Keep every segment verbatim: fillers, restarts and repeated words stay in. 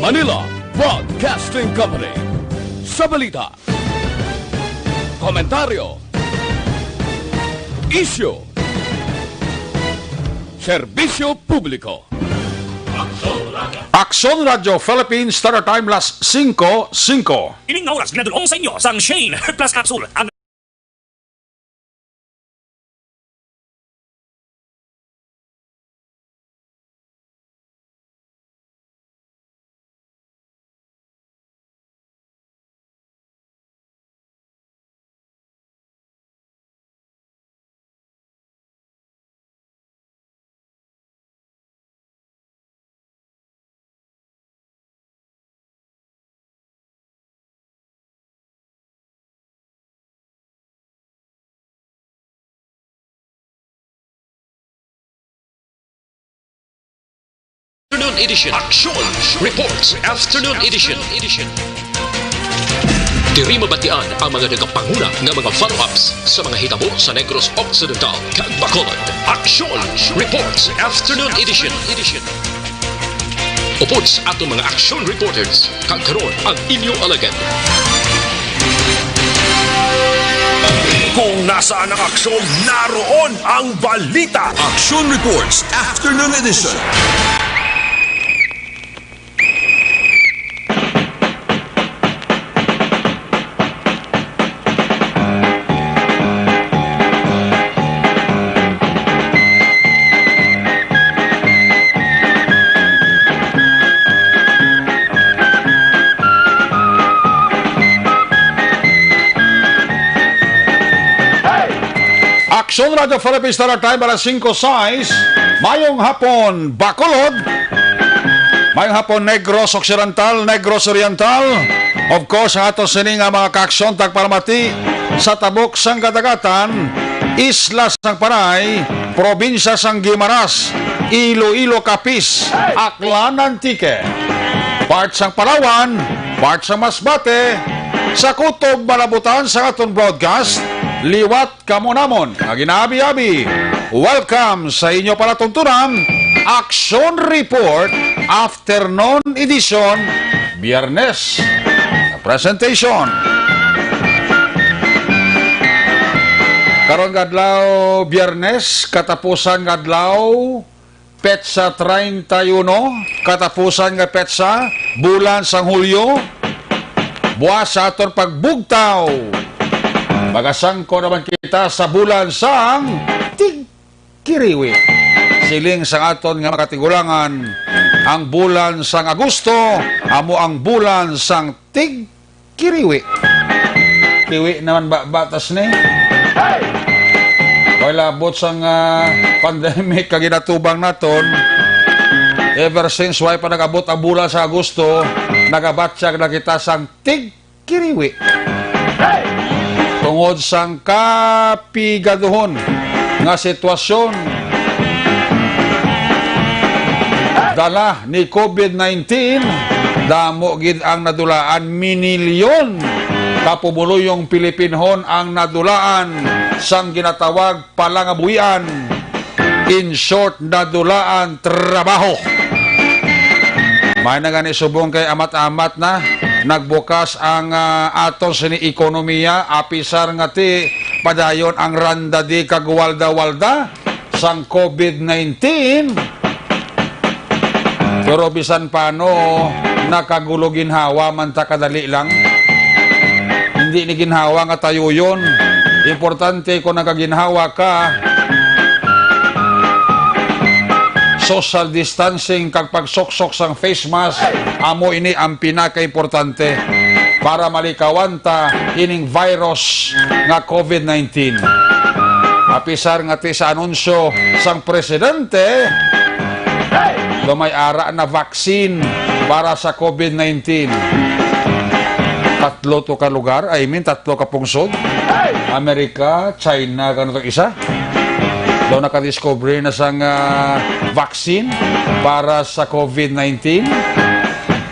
Manila Broadcasting Company. Sa balita, komentaryo, isyu, serbisyo publiko. Aksyon Radyo Philippines, Star Time, las singko singko. Ining nga oras ginadul-ong sa inyo sang Shane Plus Capsule. Ang Afternoon edition. Action Reports Afternoon Edition. Diri mabatian ang mga nagapanguna nga mga follow-ups sa mga hitabo sa Negros Occidental kag Bacolod. Action Reports Afternoon Edition. Upod sa aton mga action reporters, kag karon ang inyo alagad. Kung nasaan ang aksyon, naroon ang balita. Action Reports Afternoon Edition. Aksyon Radyo Philippines, Star Time, alas singko sais. Mayong hapon, Bacolod. Mayong hapon, Negros Occidental, Negros Oriental. Of course, ang ato sini nga mga kaaksyon tagpalamati sa tabok sang kadagatan, isla sang Panay, probinsya sang Guimaras, Iloilo, Capiz, Aklan, Antique, part sang Palawan, part sang Masbate, sa kutob malabutan sa aton broadcast, liwat kamo namon nga ginaabi-abi. Welcome sa inyo palatuntunan, Action Report Afternoon Edition, Biyernes. Presentation. Karon nga adlaw, Biyernes, katapusan nga adlaw, petsa treinta y uno, katapusan nga petsa, bulan sang Hulyo. Buwas sa aton pagbugtaw, magasangko naman kita sa bulan sang tigkiriwi. Siling sang aton nga mga katigulangan, ang bulan sang Agosto amo ang bulan sang tig kiriwi. Kiwi naman ba, batas ni? Wala abot sang, ah, pandemic ka ginatubang naton. Ever since, way pa nag-abot ang bulan sa Agosto, nagabatyag na kita sang tig kiriwi. Tungod sang kapigaduhon nga sitwasyon, dala ni COVID nineteen, damo gid ang nadulaan. Minilyon ka pumuluyong Pilipinhon ang nadulaan sang ginatawag palangabuhian. In short, nadulaan trabaho. May na gani subong kay amat-amat na nagbukas ang, ah, aton sini ekonomiya, apisar nga ti padayon ang randadi kag walda-walda sang COVID nineteen. Pero bisan paano, nakagulo ginhawa man ta kadali lang. Hindi ni ginhawa nga tayuyon. Importante kung nagaginhawa ka, social distancing kag pagsuksok sang face mask, amo ini ang pinakaimportante para malikawan ta ining virus nga COVID nineteen. Apisar nga ti sa anunsyo sang presidente, daw may ara na vaccine para sa COVID nineteen. Tatlo to ka lugar, I mean, tatlo ka pungsod. Amerika, China, kano to isa? Daw nakadiscover na sang, ah, vaccine para sa COVID nineteen.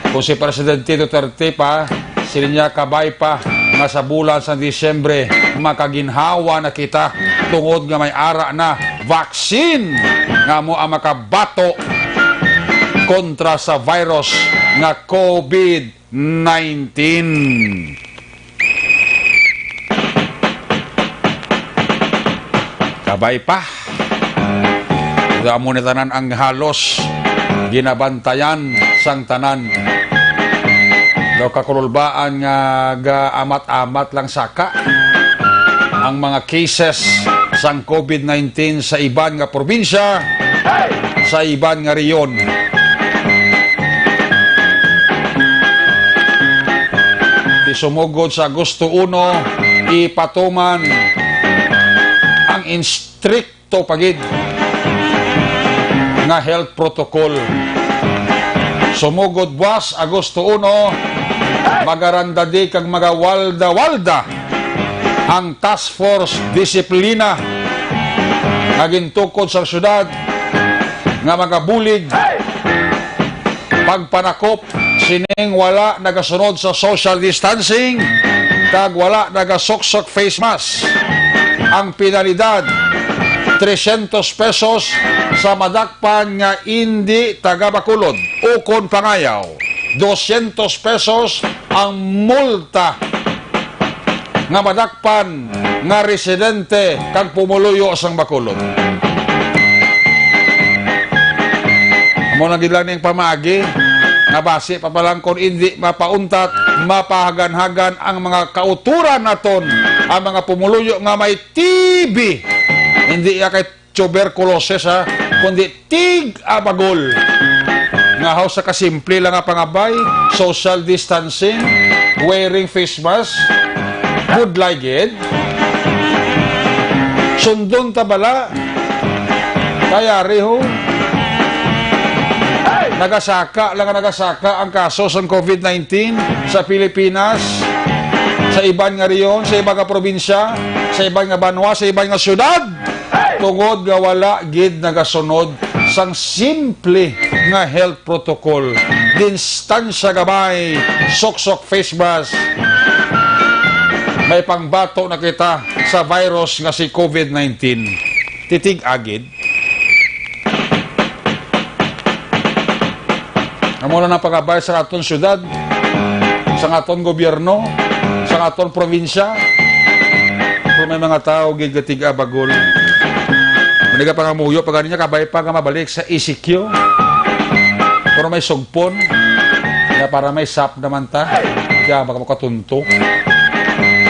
Kung si Presidente Duterte pa, sila niya kabay pa nga sa bulan sa Disyembre, makaginhawa na kita tungod nga may ara na vaccine nga mo ang makabato kontra sa virus nga COVID nineteen. Kabay pa. Ito amo ni tanan ang halos ginabantayan sang tanan. Daw kakululbaan nga gaamat-amat lang saka ang mga cases sang COVID nineteen sa iban nga probinsya, sa iban nga rehiyon. Di sumugod sa Agosto uno, ipatuman ang instrikto pa gid nga health protocol. Sumugod buwas, Agosto uno, magarandadi kag magawalda-walda ang Task Force Disiplina nga gintukod sa syudad nga magabulig pagpanakop sining wala nagasunod sa social distancing kag wala nagasuksok face mask. Ang penalidad, trescientos pesos sa madakpan nga indi taga Bacolod, ukon pangayaw, doscientos pesos ang multa nga madakpan nga residente kag pumuluyo sang Bacolod. Amo na gid lang ning pamaagi nga basi pa, pa lang kon indi mapauntat, mapahaganhagan ang mga kauturan naton, ang mga pumuluyo nga may T B. Hindi iya kay tuberculosis, ha, kundi tig-abagol. Nga haw sa kasimple lang nga pangabay, social distancing, wearing face mask, budlay gid. Sundon ta bala. Kaya riho, nagasaka lang nga nagasaka ang kaso sang COVID nineteen sa Pilipinas, sa iban nga rehiyon, sa iban nga probinsya, sa iban nga banwa, sa iban nga syudad. Tungod nga wala gid nagasunod sang simple nga health protocol, distansya gamay, suksok face mask, may pangbato na kita sa virus nga si COVID nineteen. Titig-a gid. Amo lang ang pangabay sa aton syudad, sa aton gobyerno, sa aton probinsya. Pero may mga tawo gid gatig-a bagol. Maniga pangamuyo pa gani niya, kabay pa nga mabalik sa E C Q. Pero may sugpon. Kaya para may sap naman ta. Kaya baka makatunto.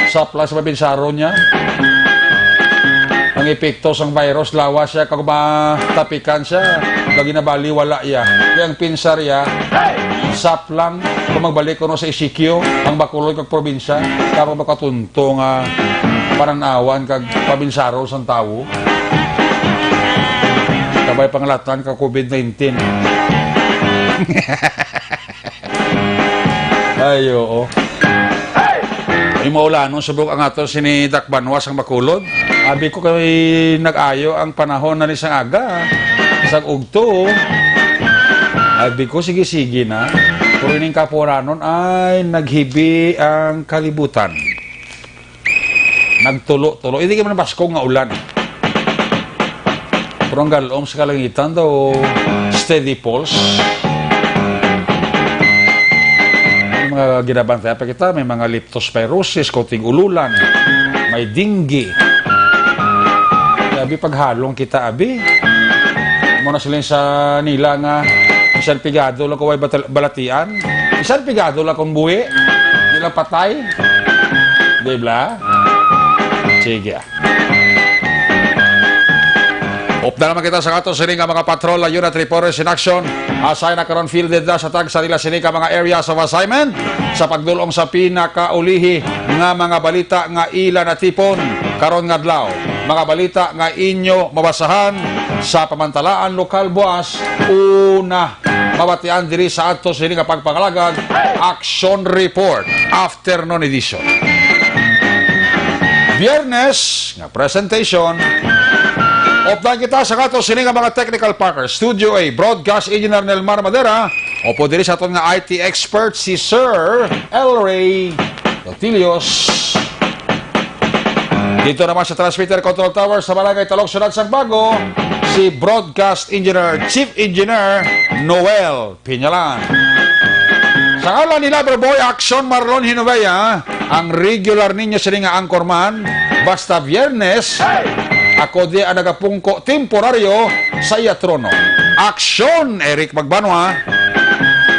Sap lang sa mabinsaron niya. Ang epekto sang virus, lawas siya, kag matapikan siya, lagi na bali, wala iya. Kaya ang pinsar iya, sap lang, kung magbalik kuno sa E C Q, ang Bacolod kag probinsya, tapos makatunto nga panan-awan kag pabinsaron sang tawo. Kabay panglatan ka COVID nineteen. Ay, oo. Ay, maulanon subok ang ato sini Dakbanwa sang Bacolod. Abi ko kay nag-ayo ang panahon na ni sang aga, sang ugto. Abi ko, sige-sige na. Pero ining kapuranon ay naghibi ang kalibutan. Nagtulo-tulo. Hindi ka man baskog nga ulan. Pero ang galom sa kalangitan daw, steady pulse. May mga ginabantay pa kita, may mga leptospirosis, kauting ululan, may dengue. Abi, paghalong kita, abi. Mo na sila sa nila nga, bisan pigado lang kung way batal-, balatian. Bisan pigado lang kung buhi. Di lang patay. Di ba? Sige. Upda naman kita sa ato sini nga mga patrol, unit reporters in action. Assign na karon, fielded na sa tag sa nila sini ka mga areas of assignment sa pagdulong sa pinakaulihi nga mga balita nga ila natipon karon nga adlaw. Mga balita nga inyo mabasahan sa Pamantalaan Lokal buwas, una mabatian diri sa ato sini nga pagpangalagad, Action Report, Afternoon Edition. Biyernes nga presentation. Updan kita sa ato sini nga mga technical partner. Studio A, Broadcast Engineer Nelmar Madera, upo diri sa aton nga I T expert, si Sir Elray Lotilios. Dito naman sa Transmitter Control Tower sa Barangay Talog, Syudad sang Bago, si Broadcast Engineer, Chief Engineer Noel Piñalan. Sa ngalan ni Loverboy Action Marlon Hinovea, ang regular ninyo sini nga anchorman, basta Biyernes, ako di ang nagapungko temporaryo sa iya trono. Action, Eric Magbanwa.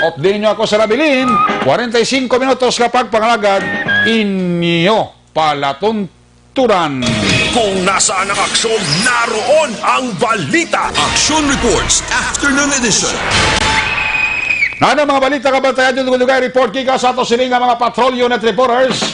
Update nyo ako sa labilin, kwarenta y singko minutos nga pagpangalagad, inyo palatunturan. Kung nasaan ang aksyon, naroon ang balita. Action Reports, Afternoon Edition. Ano mga balita kabantayan yung dugay-dugay report kika sa ato sini nga mga patrol unit reporters?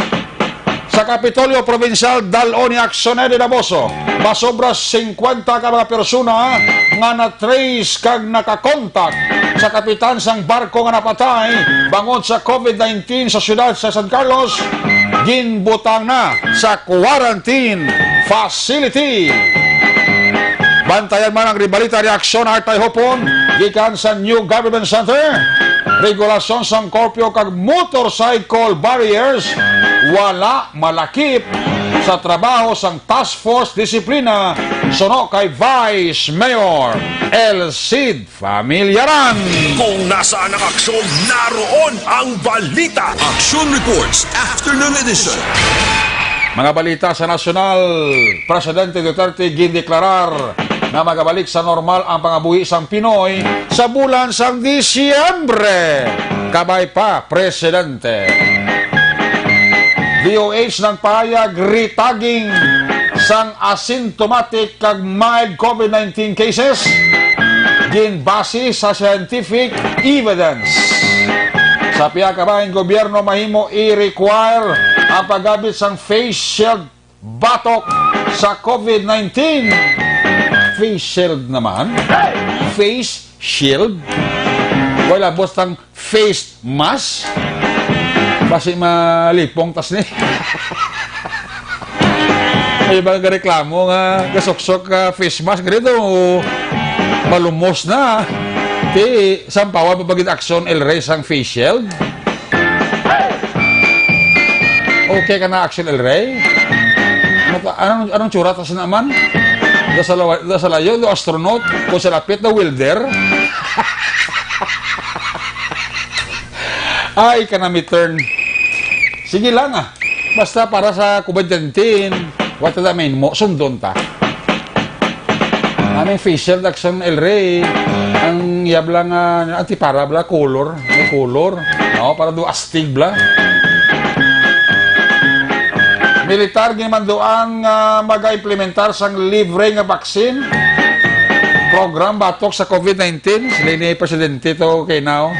Sa Kapitolyo Provincial, dal-o ni Aksyon Eddie Laboso, masobra singkwenta ka mga persona nga na-trace kag nakakontak sa kapitan sang barko nga napatay bangod sa covid nineteen sa siyudad sa San Carlos, ginbutang na sa quarantine facility. Bantayan man ang ribalita ni Aksyon Artay Hopon gikan sa New Government Center. Regulasyon sang curfew kag motorcycle barriers wala malakip sa trabaho sang Task Force Disiplina suno kay Vice Mayor El Cid Familyaran. Kung nasaan ang aksyon, naroon ang balita. Action Reports, Afternoon Edition. Mga balita sa nasyonal, Presidente Duterte gindeklarar nga magabalik sa normal ang pangabuhi sang Pinoy sa bulan sang Disyembre. Kabay pa, Presidente. D O H nagpahayag, retaging sang asymptomatic kag mild covid nineteen cases ginbase sa scientific evidence. Sa pihak ka bahin gobyerno, mahimo i-require ang paggamit sang face shield batok sa covid nineteen. Face shield naman. Face shield. Wala bostang face mask. Basi malipong tas ni. May iba nga reklamo nga gasuksok ka face mask, ganito, malumos na. Ti, sampawan pa ba gid Action El Rey sang face shield? Okay ka na, Action El Rey? Ano ka, anong, anong tsura tas naman? Da sa lawa-, da sa layo, do astronaut, kung sa lapit, na welder. Ay, ka na mi turn. Sige lang, ah. Basta para sa covid nineteen, what the main mo, sundon ta. Aming facial Action El Rey, ang yabla nga, ang tipara bla, color, may color. No, para do astig bla. Militar ginmanduan nga mag-implementar sang libre nga vaccine. Program batok sa covid nineteen, sila ni Presidente to kay now.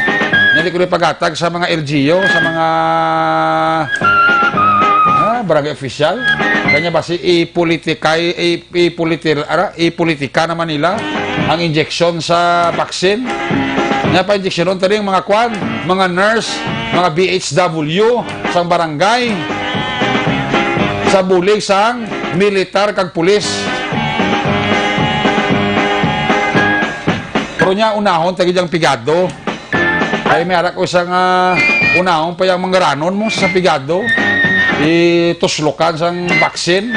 Hindi ko paghatag sa mga L G U, sa mga, ah, barangay official. Kanya ba si ipolitikay, i-, ipolitil-, ara, ipolitika naman nila ang injection sa vaccine? Nga pa injeksyonon tadi ang mga kwan, mga nurse, mga B H W, sang barangay, sa bulig sang militar kag pulis. Pero niya, unahon ta gid ang pigado. Ay, may arak ko isang, ah, unahon pa yung manggaranon mo sa pigado. Ituslokan sang vaccine.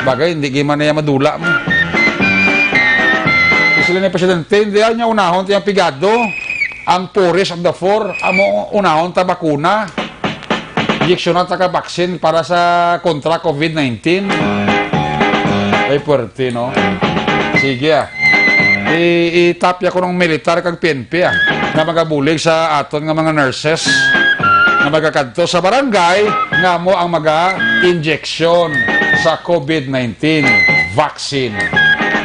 Bagay, hindi gid man niya madula mo. Sila ni Presidente, hindi niya unahon ta yung pigado. Ang poorest of the four, amo unahon ta bakuna. Injeksyonan ta ka vaccine para sa kontra covid nineteen. Ay, puwerte, no? Sige, ah. I-, itapya ko ng militar kag P N P, ah, na magabulig sa aton nga mga nurses na magakadto sa barangay nga mo ang maga-injection sa covid nineteen vaccine.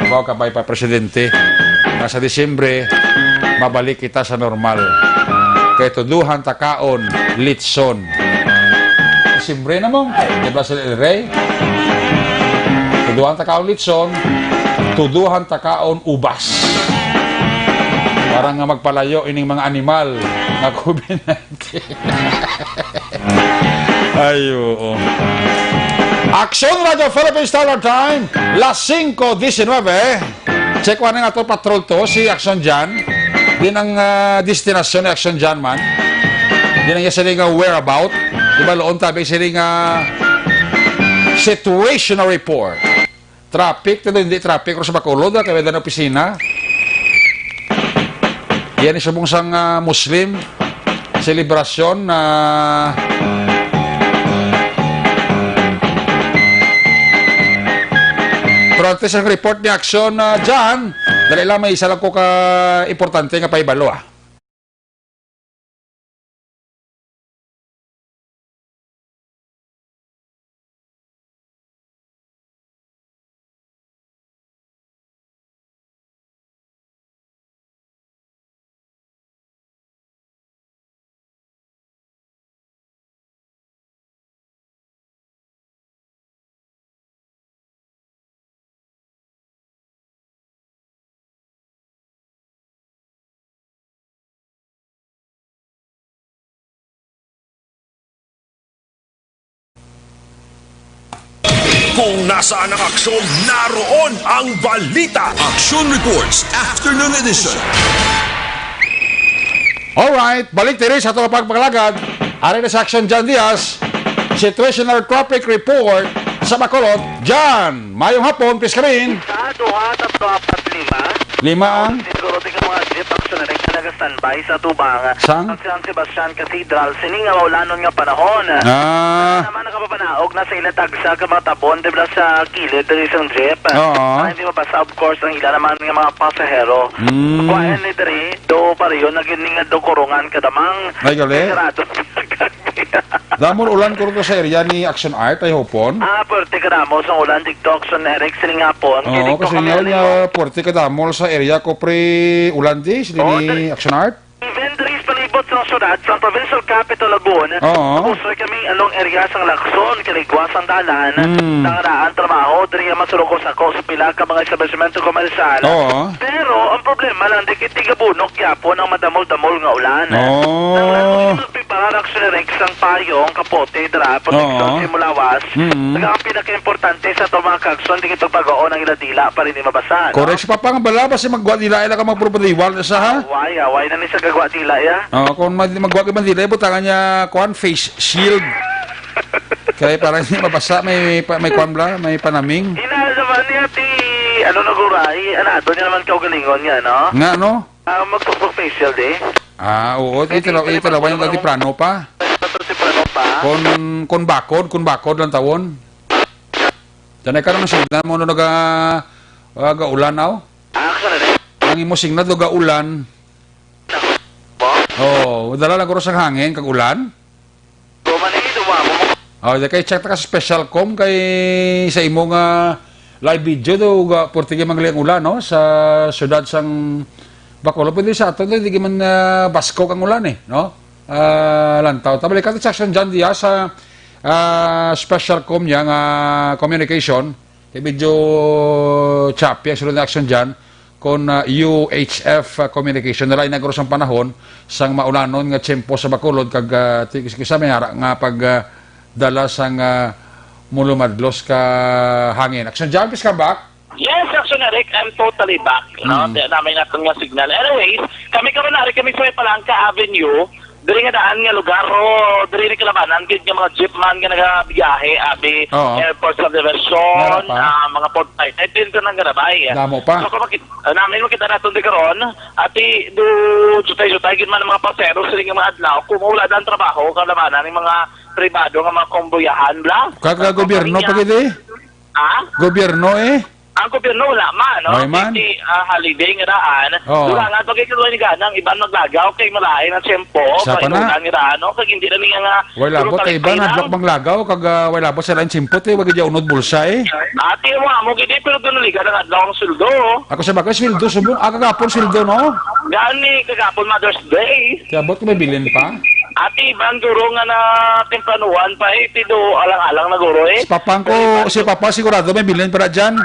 Bawa ka pa, Presidente, nga sa Disyembre, mabalik kita sa normal. Kay tuduhan ta kaon, litson. Simbre na mong, di ba, sila El Rey? Tuduhan ta kaon litson, tuduhan ta kaon ubas. Para nga magpalayo ining mga animal nga covid nineteen. Ay, oo. Action Radio Philippines Standard Time, las singko diecinueve. Check one nga to, patrol to, si Action John. Din ang, ah, destinasyon ni Action John man. Din ang iya sini nga whereabout. Di ba, loon tabi sini nga situational report. Traffic, pero hindi traffic, pero sa Bacolod, ah, kaya may opisina. Yan, subong sang, ah, Muslim, selebrasyon, ah. Pero antes ang report ni Action, ah, John, dali lang, may isa lang ko ka importante nga paibalo, ah. Kung nasaan ang aksyon, naroon ang balita. Action Reports, Afternoon Edition. Alright, balik diri sa ato nga pagpangalagad. Ari na si Action John Diaz, Situational Traffic Report sa Bacolod. John, mayong hapon, please come in. Isa, duha, tatlo, apat, lima. Lima ang? Siguro di ka mga jeep, Action Rex, na nag-standby sa tubang. Sang? Sa San Sebastian Cathedral, sining nga maulanon nga panahon. Ah. Naman nakapapanaog na sa ila tagsa ka mga tabon, di ba, sa kilid diri sang jeep. Oo. Ah, hindi mabasa, of course, ang ila naman nga mga pasahero. Mm. Kuwaen ni diri, do pareho na gini nga do kurungan kadamang. Ay, gali. Sarado. Damon ulan ko rito sa area ni Action Art, ay hopon. Ah, puwerte ka damo sa ulan, Tiktok, sa Eric, sining hapon. Oo, kasi nga, nga, puwerte ka damo sa area ko, pre, ulan di, sila ni Action Art. Even diri sa palibot sang syudad, sa provincial capital, Labuan, oo, usoy kami along area sang Lacson, kaligwa sang dalan, mm, nangaraan trabaho, diri ang masulok ko sa ko sa pila ka mga establishmento komersyal. Oo. Pero ang problema lang, di kay tigabunok gyapon ang madamol-damol nga ulan. Oh. Nang lalo, Para Action Rex, ang payong, kapote, dira, proteksyon, oo, sa imong lawas. Mm. Saka ang pinakaimportante sa ato mga kagson, di pagpagaon ang ila dila para hindi mabasa, no? Correct. Si Papa nga bala, basi magwa dila, ila ka magpurpuriwal na sa, ha? Away, away na ni sa gagwa dila, ya. Oh, kung mag-, magwa ka man dila, butangan niya, kuan, face shield. Kaya para hindi mabasa, may, pa-, may kuan bala, may panaming. Ina naman niya, ti, ano, naguray, ano, doon niya naman kaugalingon niya, no? Nga, no? Ah, magpag-facial day? Ah, oo. Ito lang, ito lang, yung temprano pa. Ito temprano pa. Kon, kon bakod, kon bakod lang tawon. Diyan ay karon ang signal mo, no, naga, ah, gaulan, aw? Ah, karon, eh. Ang imo signal, do gaulan. Nako. Po? Oo, dala lang guro sa hangin, kag ulan. Goma na ito, ma'am. Oh, di kay check ta ka sa special com kay sa imo nga live video do ga porte kay mangli ang ulan, no, sa siyudad sang Bacolod. Pwede sa ato, di man, ah, baskog ang ulan, eh, no? Ah, lantaw. Tabalikan ta si Action John Diaz sa, ah, special com niya nga communication. Kay medyo choppy ang sulod nga action dyan. Kon, ah, U H F, ah, communication, nalain na guro sang panahon sang maulanon nga tiyempo sa Bacolod kag, ah, ti-, kisa may ara nga pag, ah, dala sang, ah, mulumadlos ka hangin. Action dyan, please come back. Yes, Action Eric, I'm totally back. No? Mm. Di-, namin natin nga signal. Anyways, kami karon na rin kami sa may Palangka Avenue. Diri nga daan nga lugar, o diri ni kalabanan gid nga mga jeep man nga nagabiyahe, abi, oo, airport subdivision, meron pa, ah, mga Fort Taytay, din ka nang garabay. Damo pa. So, kung makit-, ah, namin makita naton di karon, ati, do, jutay-jutay gid man ang mga pasero, siling nga mga adlaw, kung wala na ang trabaho, kalabanan ng mga pribado nga mga komboyahan, bla. Kag gobyerno pa gid, eh. Ha? Gobyerno, eh. Ang gobyerno wala man, no? Wala man. Kay, ah, holiday nga daan. Oo. Durangan, pag ikaw ni ganang iban maglagaw kay malain ang tiyempo, sa kay pa na? Ulan nga daan, no? Kag hindi na niya nga, wala po, kay iban, adlok manglagaw, kag, ah, wala po sila ang tiyempo, te, wag dyan unod bulsa, eh. Ati mo, amo, gini, pero doon naliga ng adlaw ang sweldo. Ako sa bagay, sweldo, subong, ah, kagapon, sweldo, no? Gani, kagapon, Mother's Day. Kaya ba't may bilin pa? Ati, ibang guro nga na tempranuan pa, eh, tido, alang-alang na guro, eh. Si Papang ko, si Papa sigurado may bilin para dyan.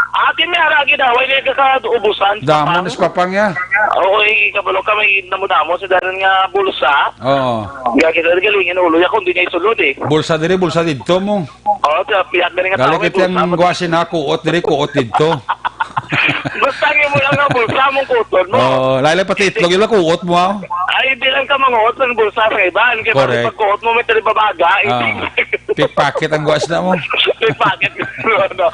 Ati, may aragi daw, ay, nagkakaubusan. Damo ni si Papang niya. Oo, eh, kabalo ka, may damo-damo sa daran nga bulsa. Oo. Kaya kita, galingin ulo niya kung di niya isulod, eh. Bulsa diri, bulsa dito mo. Oo, sa pihak na rin nga tao, may bulsa. Galing ito ang guwasin na, kuot diri, kuot dito. Basta ang imo lang nga bulsa mong kuton mo. Oo, lain-lain pati itlog, yun lang kuot mo, ah. Ay, hindi lang ka manguot ng bulsa sa iban. Kaya correct. Pag kuot mo, may talibabaga, ah, hindi. Pickpocket ang guwas na mo. May bakit, no?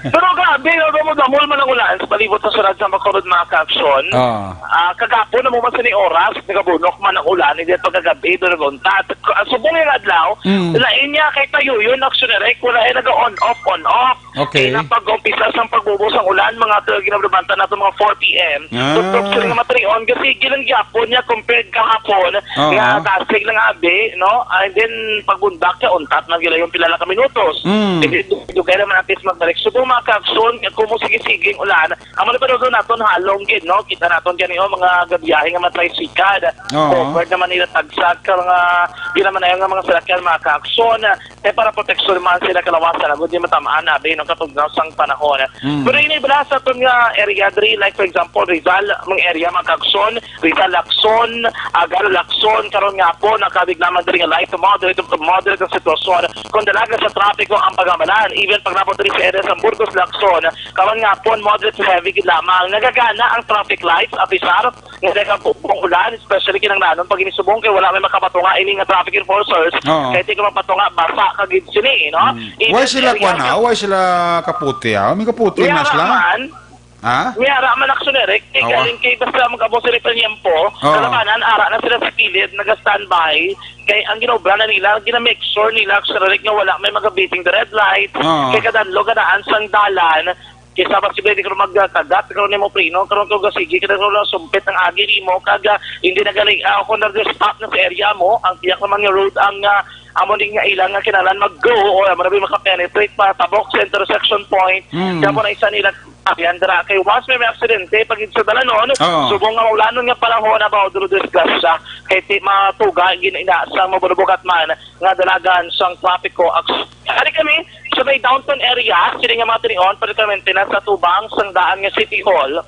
Pero grabe, no? Damol-damol man ang ulan sa palibot sa syudad sa Bacolod, mga kaaksyon. Ah. Ah, kagapon na mo man sa ni oras, nagabunok man ang ulan, hindi pagkagabi, doon nag-untat. Ang subong yung adlaw, Mm. lain niya kay tayo yun, aksyon na rek, wala yung nag-on-off, on-off. Okay. Kaya na pag-umpisa sa pagbubo sang ulan, mga to, ginababanta nato mga four p.m. Ah. Tutok sila nga matarion, kasi gilang gyapon niya compared kahapon, Oo. nga dasig lang abi, no? And then, pagbundak siya, untat na gila yung pila lang ka minutos. Mm. Hindi, dugay naman ang tis magbalik. So, kung mga kaaksyon, kung mo sige-sige ang ulan, amo na pa doon naton halong gid, no? Kita naton gani, oh, mga gabiyahe nga matricycle. Oo. Covered naman nila tagsa ka mga, yun naman na yung mga salakyan, mga kaaksyon. Kay para proteksyon man sila kalawasan, agud di matamaan na, abi, ng katugnaw sang panahon. Mm. Pero ini bala sa aton nga area diri, like, for example, Rizal, mga area, mga kaaksyon, Rizal, Lacson, Agar, Lacson, karon nga po, nakabig naman diri nga light to moderate, to moderate ang sitwasyon. Kung dalaga sa trapiko ang pagamalan, even pag nabot diri sa area sa Burgos, Lacson, karon nga po, moderate to heavy gid lamang. Nagagana ang traffic lights, apisar, nga dahil ang buong ulan, especially kinanglanon pag inisubong kay wala may makapatunga ini nga traffic enforcers. Oo. Kay di ka mapatunga, basa ka gid sini, no? Mm. Even Why sila area kuan nga na? Why sila kaputi, ah? May kaputi May na ara sila. man. Ha? May ara man, action, Eric. Kay Awa. galing kay basta mag-abot sila sa tiyempo, Oo. kalabanan, ara na sila sa kilid, naga-standby. Kay ang ginobra na nila, gina-make sure nila, action, Eric, nga wala may magabiting the red light. Oo. Kay kadanlo, ganaan sang dalan, kaysa mas pwede ka magkagat, karon nimo preno, karon ka gasigi, karon ka sumpit ang agi nimo, kag, ah, hindi na gali, ah, kung nag-stop na sa area mo, ang tiyak naman nga road ang, ah, amo din nga ilang nga kinahanglan mag-go, o amo na ba makapenetrate pa, tabok sa intersection point, Mm. kaya mo na isa nila, yan dira, kay once may, may aksidente, pag sa dalanon, Oo. subong nga maulanon nga panahon, about do disgrasya, kay ti matuga, ginainasang mabunubugat man, nga dalagan sang trapiko. Aks-, ari kami sa may downtown area, sini nga mga tinion, particularmente na sa tubang sang daan nga City Hall.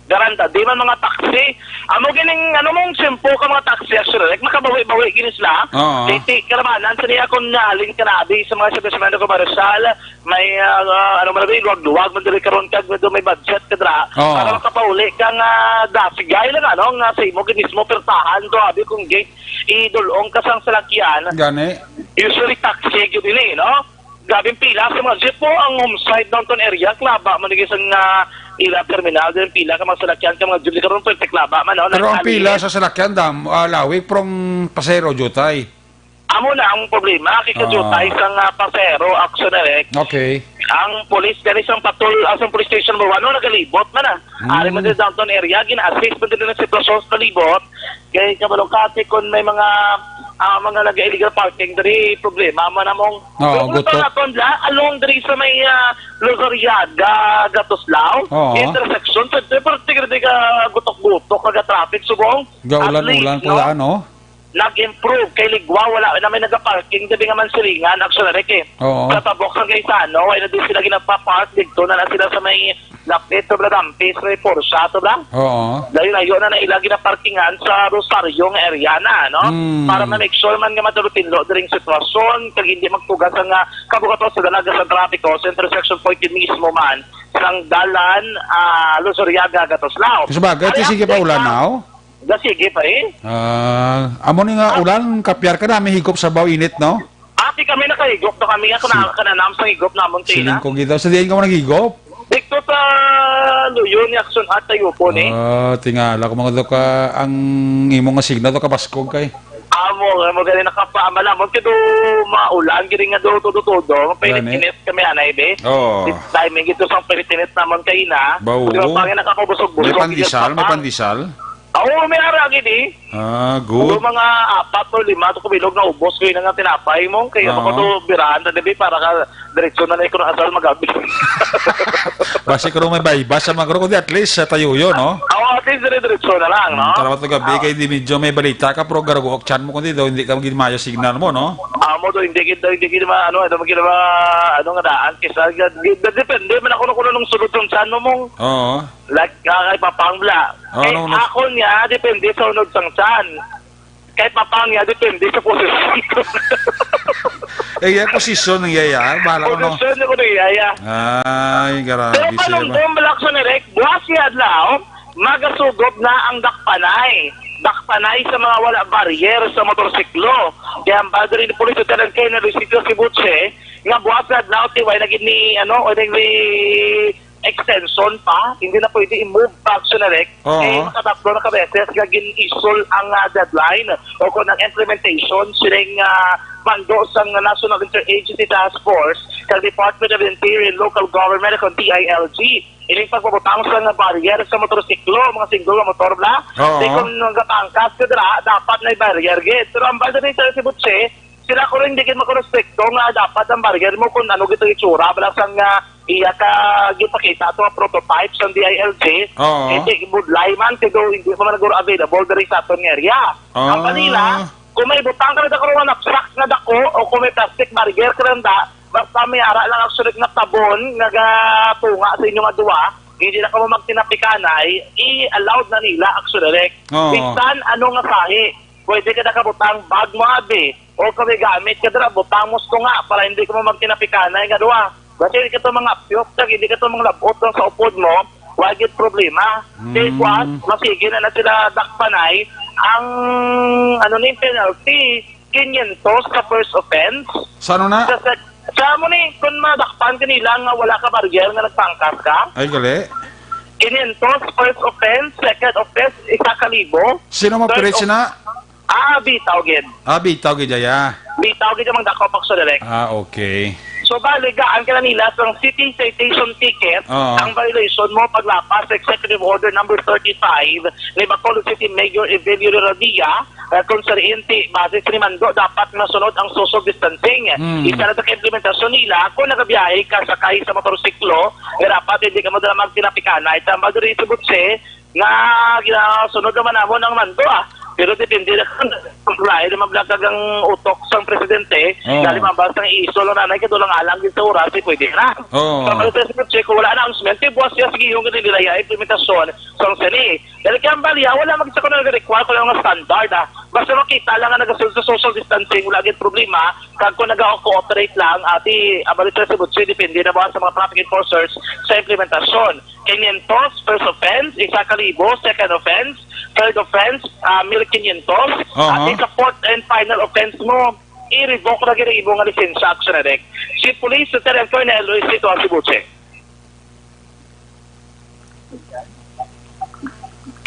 Garanta, di man mga taxi. Amo gining, ano mong simple ka mga taxi, actually, like, makabawi-bawi gini sila. Oo. Titi, kalabanan sa niya kung nalin ka na, abi, sa mga establishmento commercial, may, ah, ah, ano man, abi, luwag-luwag, man diri karon kag medyo may budget ka dira. Oo. Para makapauli kang, ah, dasigay lang, ano, nga sa imo, gid mismo, pertahan to, abi, kung gate, idulong ka sang salakyan, Gani. usually taxi gyud ini, no? Grabe ang pila sa mga jeep po ang homeside downtown area, klaba man lagi sang, ah, ila terminal, din pila ka mga salakyan ka mga jeep karon, pwerte klaba man, no? Pero ang Nagkali. pila sa salakyan dam, ah, lawig, pero ang pasero, jutay. Amo na ang problema, kay Ah. kajutay sang, ah, pasero, action direct. Okay. Ang police, dali sang patrol, ah, sang police station number one, no, nagalibot man, ah. Ari man Mm. sa downtown area, gina-assist man din ang sitwasyon sa palibot. Kay kabalo ka, ate, kung may mga, ah, mga nag-illegal parking, diri problema man among Oo, Pero kung gutok. naton la, along diri sa may, ah, Luzuriaga, Gatuslao, Oo. intersection, sa parte diri ka gutok-gutok, ka traffic, subong. Gaulan-ulan At least, po no? yan, oh. Nag-improve kay Ligwa, wala na may nagaparking, sabi nga man silingan, actually, Rick, eh. Oo. Sa tabok sa Gaisano, wala na din sila ginagpa-park dito, na lang sila sa may lapit sa Bradampi, sa may Porsche, to ba? Oo. Layo-layo na na ila ginaparkingan sa Rosario nga area na, no? Mm. Para ma-make sure man nga matulo-tinlo diri ang sitwasyon, kag hindi magtugas ang, ah, kabugatos sa dalaga sa trapiko sa intersection point yun mismo man sang dalan, ah, Luzuriaga, Gatuslao. Sa bagay, Ari, ti sige pa update ulan na. now? Ga, sige pa, eh. Ah, amo ni nga Ah. ulan, kapyar ka na, may higop sa baw init, no? Ati kami nakahigop na kami, ako na, Si- kananam sa higop namon, Tina. Siling ko gid. Sa diin ka mo naghigop? Dito sa Luyo ni Action Art tayo po, ni. Ah, tingala ko mga do ka, ang imo nga signal do ka baskog kay. Amo, amo gani nakapamalamon kay do maulan, gini nga do todo-todo, Gani. Pilitinit kami, anay, be. Oo. Di-, timing ito sa pilitinit naman kayo na. Ba, oo. Di ba, pangin nakakabusog-busog, May pandesal, may papa. pandesal? Oo, may ara gid, eh. Ah, good. Yung mga apat o lima to kubilog na ubos ko yun nga tinapay mo. Kaya Ah. mo ko to birahan na, di ba, para ka diretso na na yung asal magabi. Basi ko may baybas sa mga kundi at least sa tayo yun, no? Oo, at least dire-diretso na lang, no? Mm, karawat na gabi, Ah. kay di medyo may balita ka, pero garago ang chan mo kundi daw, hindi ka maging mayo signal mo, no? Ah, mo to, hindi kita, hindi kita ma-, ano, ano, hindi kita ma-, ano nga daan, kisa, depende man ako na kung anong sulod ng chan mo, mong Oo. Like, ah, kay Papang bla. Oh, Kay no, no. ako niya, depende sa unod sang tiyan. Kay Papang niya, depende sa posisyon. Eh, yan, posisyon ng yaya. Bahala ko, no? Posisyon ko ng yaya. Ay, grabe Pero siya, panong ba? Bumbalak sa nirek, buwas niya adlaw, magasugod na ang dakpanay. pakpanay sa mga wala barrier sa motorsiklo. Kaya ang bado rin ni Police Lieutenant Colonel Luisito Sibuche, nga buwas na adlaw, tiway na gid ni, ano, o ni extension pa, hindi na pwede i-move pa, Action Direct. Oo. Kay makatatlo na ka beses nga gin-isol ang, ah, deadline o kung ang implementation sining, ah, mando sang National Interagency Task Force kag Department of Interior and Local Government o D I L G. Ining pagpabutang sa nga barrier sa motorsiklo, mga single nga motor bala. Oo. Di kung nagapangkas ka dira, dapat na barrier gid. Pero ang banda ni Sir Sibuche, sila ko rin di gid makorespekto nga dapat ang barrier mo kung ano gid ang itsura bala sang, ah, iya ka gipakita ato nga prototype sang D I L G. Oo. Hindi, budlay man, kay do hindi pa man naguro available diri sa aton nga area. Ang Ah. kanila, kung may butang ka na dako nga napsak nga dako o kung may plastic barrier ka na da, basta may ara lang, Action Direct, nga tabon nga gatunga sa inyo nga duwa, hindi na kamo magtinapikanay, i-allowed na nila, Action Direct. Oo. Bisan ano nga sahi, pwede ka nakabutang bag mo abi o kung may gamit ka dira, butang mo sa tunga para hindi kamo magtinapikanay nga duwa. Basta hindi ka to mga apyok, kag hindi ka to mga labot lang sa upod mo, wa gyud problema. Kay Mm. kwan, masige na na sila dakpanay ang, ano ni, penalty, kinyentos sa first offense. Sa ano na? Sa, sa, sa amo ni, kung madakpan ka nila nga wala ka barrier nga nagpangkas ka, Ay, gali. kinyentos first offense, second offense, isa ka libo. Sino mo Third pilit of- sina? Ah, bitaw gid. Ah, bitaw gid, ya. Bitaw gid ang mga dakop, Action Direct. Ah, okay. So, bali, gaan ka na nila sang city citation ticket, Oo. ang violation mo, paglapas sa Executive Order number thirty-five ni Bacolod City Mayor Evelio Revilla, eh, kung sa riinti, base sa mando, dapat masunod ang social distancing. Hmm. Isa na sa implementasyon nila, kung nagabiyahe ka sakay sa motorsiklo, nga dapat hindi ka mo dala magtinapikanay. Tambal diri sa Butse, nga ginasunod naman namon ang mando, ah. Pero depende na kung lain naman vlog kag ang utok sang presidente, Oo. Dali mabas ang iso lang nanay, kay dulang alang din sa oras, eh, pwede na. Oo. Sa mga sa Butse, kung wala announcement, eh, buwas siya, sige, yung ganun nila, ya, implementasyon, sang sini. Dahil kaya ang bali, ah, wala mag-, sa kung nag-require ko lang ng standard, ah. Basta makita lang nga nagasunod sa social distancing, wala gid problema. Kag kung nag-cooperate lang, ati, ang bali sa Butse, depende na ba sa mga traffic enforcers sa implementasyon. Kinyentos, first offense, isa ka libo, second offense, third offense, ah, mil kinyentos, Aha. ati sa fourth and final offense mo, i-revoke na gid ang imo nga lisensya, Action Direct. Si Police Lieutenant Colonel Luisito Asibuche.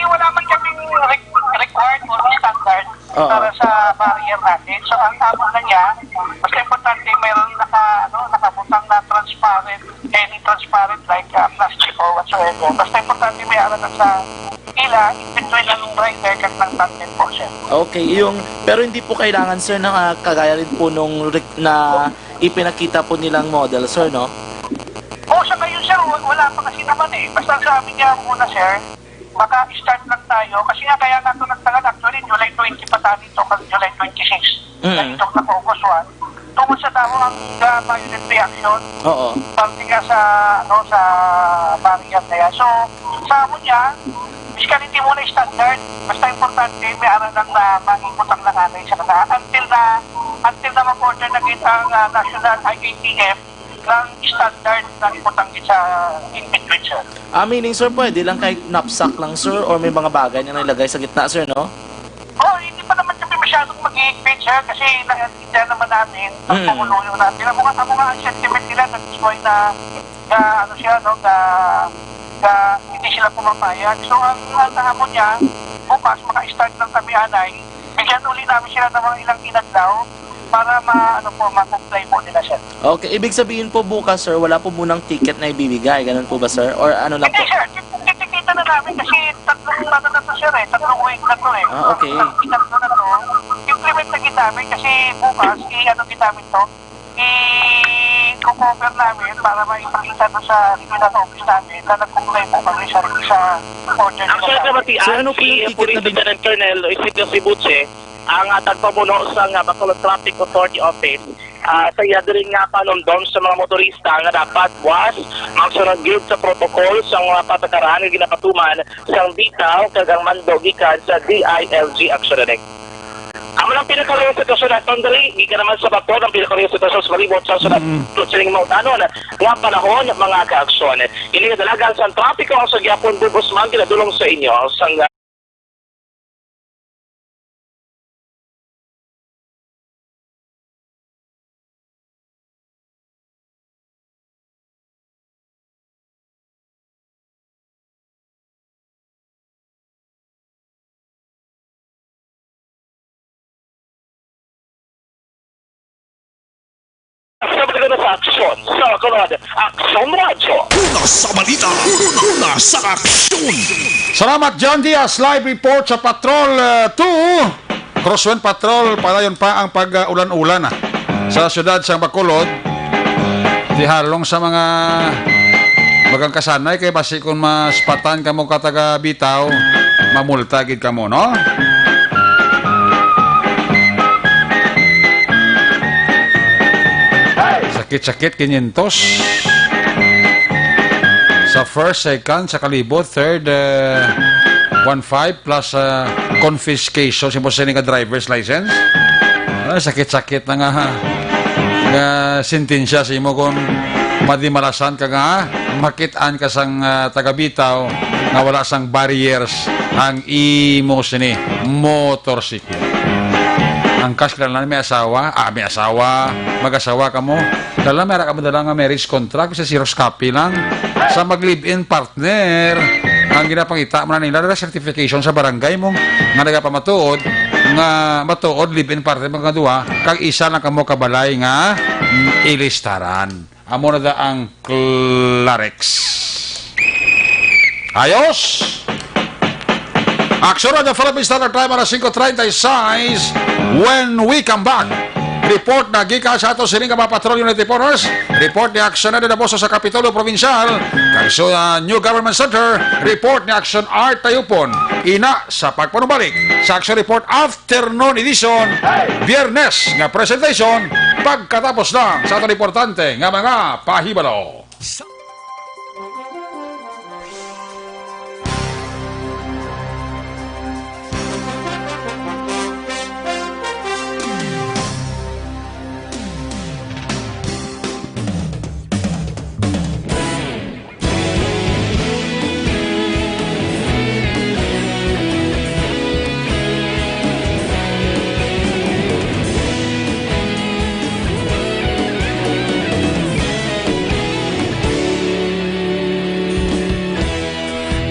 Wala man kaming re-, required or standard Oo. para sa barrier natin. So, ang amon na niya, basta importante mayroon naka-, ano, nakabutang na transparent, any transparent like, uh, plastic or whatsoever. Basta importante may alam sa ila, in between ang driver kag ng tandem po, sir. Okay, yung, pero hindi po kailangan, sir, na, ah, kagaya rin po nung rec-, na ipinakita po nilang model, sir, no? O, sa ngayon, sir, wa-, wala pa kasi naman eh. Basta sa amin niya muna, sir, maka-start lang tayo. Kasi nga, kaya nato nagtagal, actually, July twenty pa tayo ito, kasi July twenty-six. Mm. Ito na August one. Tungod sa tao ang, ah, violent reaction. Oo. Parte nga sa, ano, sa barrier na yan. So, sa amo niya, basically, hindi mo na standard. Basta importante, may ara lang na maikot ang nanganay sa mga. Until na, until na mag-order na gid ang, ah, National I A T F, lang standard na ibutang sa in between, sir. Ah, meaning, sir, pwede lang kahit knapsack lang, sir, or may mga bagay na nilagay sa gitna, sir, no? Oh, hindi pa naman kami masyadong mag-iigpit, sir, kasi naiintindihan naman namin ang Mm. pumuluyo natin. Ang mga, ang mga sentiment nila, that's why na, na, ano siya, no, na, na hindi sila pumapayag. So, ang, ang hamon niya, bukas, maka-start lang kami, anay, bigyan uli namin sila ng mga ilang inadlaw para ma-, ano po, ma-comply po nila, sir. Okay, ibig sabihin po bukas, sir, wala po munang ticket na ibibigay. Ganun po ba, sir? Or ano lang Hindi, po? Sir. Tit-, titikita na namin kasi tatlong ano na to, sir, eh. Tatlong week na to, eh. Ah, okay. Tatlo na to. Implement na gid namin kasi bukas, i-ano gid namin to. I-cover namin para maipakita to sa regional office namin na nag-comply po kami sa, sa order nila. Actually, sa amin. Sir, ano po yung ticket na bin- Police Lieutenant Colonel Isidro Sibuche, ang, ah, tagpamuno sa nga Bacolod Traffic Authority Office, ah, sa iya diri nga panumdom sa mga motorista nga dapat buwas magsunod gyud sa protocol sa mga patakaran nga ginapatuman sang bitaw kag ang mando gikan sa D I L G Action Direct. Amo lang pinakaluyo sitwasyon naton diri, gikan naman sa Bacolod ang pinakaluyo sitwasyon sa palibot sa sunod Mm. sining mautanon nga panahon, mga ka-aksyon. Ini nga dalagan sa trapiko ang sa gyapon bug-os man ginadulong sa inyo sang Sa aksyon, sa Kalad, Aksyon Radyo. Una sa balita, una, una sa aksyon. Salamat, John Diaz. Live report sa Patrol, uh, two. Crosswind Patrol, padayon pa ang pag-ulan-ulan, ah, sa siyudad sang Bacolod. Di halong sa mga bagang kasanay kay basi kung maspatan kamo ka taga Bitaw, mamulta gid kamo, no? Sakit-sakit, kinyentos. Sa first, second, sa kalibo, third, eh, one five plus, ah, confiscation. Sino sini nga driver's license? Ah, sakit-sakit na nga, ha, nga sentensya sa imo kung madimalasan ka nga makit-an ka sang, ah, taga Bitaw nga wala sang barriers ang imo sini motorsiklo. Ang kas, kilala na may asawa, ah, may asawa, mag-asawa ka mo. Kilala, may ara ka mo dala nga marriage contract, sa xerox copy lang. Sa mag-live-in partner, ang ginapangita mo na nila, dala certification sa barangay mo nga nagapamatuod, nga matuod, live-in partner mo nga duha, kag isa lang kamo kabalay nga, mm, ilistaran. Amo na da ang Clarex. Ayos! Aksyon Radyo Philippine Standard Time, alas singko treinta y seis. When we come back, report na gikan sa ato sining mga patrol unit reporters. Report ni Aksyon Edo Daboso sa Kapitolyo Provincial, kag sa, uh, New Government Center. Report ni Aksyon Art Tayupon. Ina sa pagpanumbalik sa Aksyon Report after Afternoon edition, Biyernes nga presentation, pagkatapos lang sa aton importante nga mga pahibalo.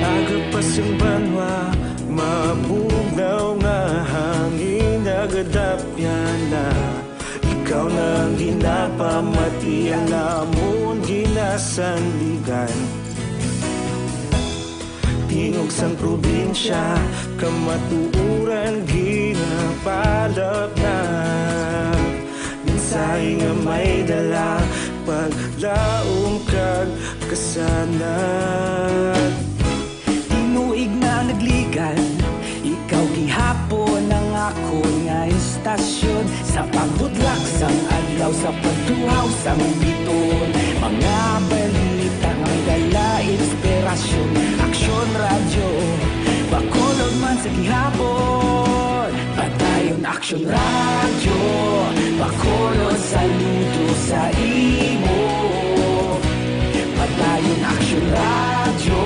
Agapas ang banwa, mabugnaw nga hangin, nagadapyan na. Ikaw na ang ginapamati, ang amon ginasandigan. Tingog sang probinsya, kamatuoran ginapalapnap. Mensahe nga may dala, paglaom kag kasanag. Tinuig na nagligad, ikaw gihapon ang akon nga istasyon. Sa pagbutlak sang adlaw, sa pagtuhaw sang bituon, mga balita nga may dala inspirasyon. Aksyon Radyo, Bacolod man sa gihapon. Padayon Aksyon Radyo, Bacolod, saludo sa imo. Padayon Aksyon Radyo,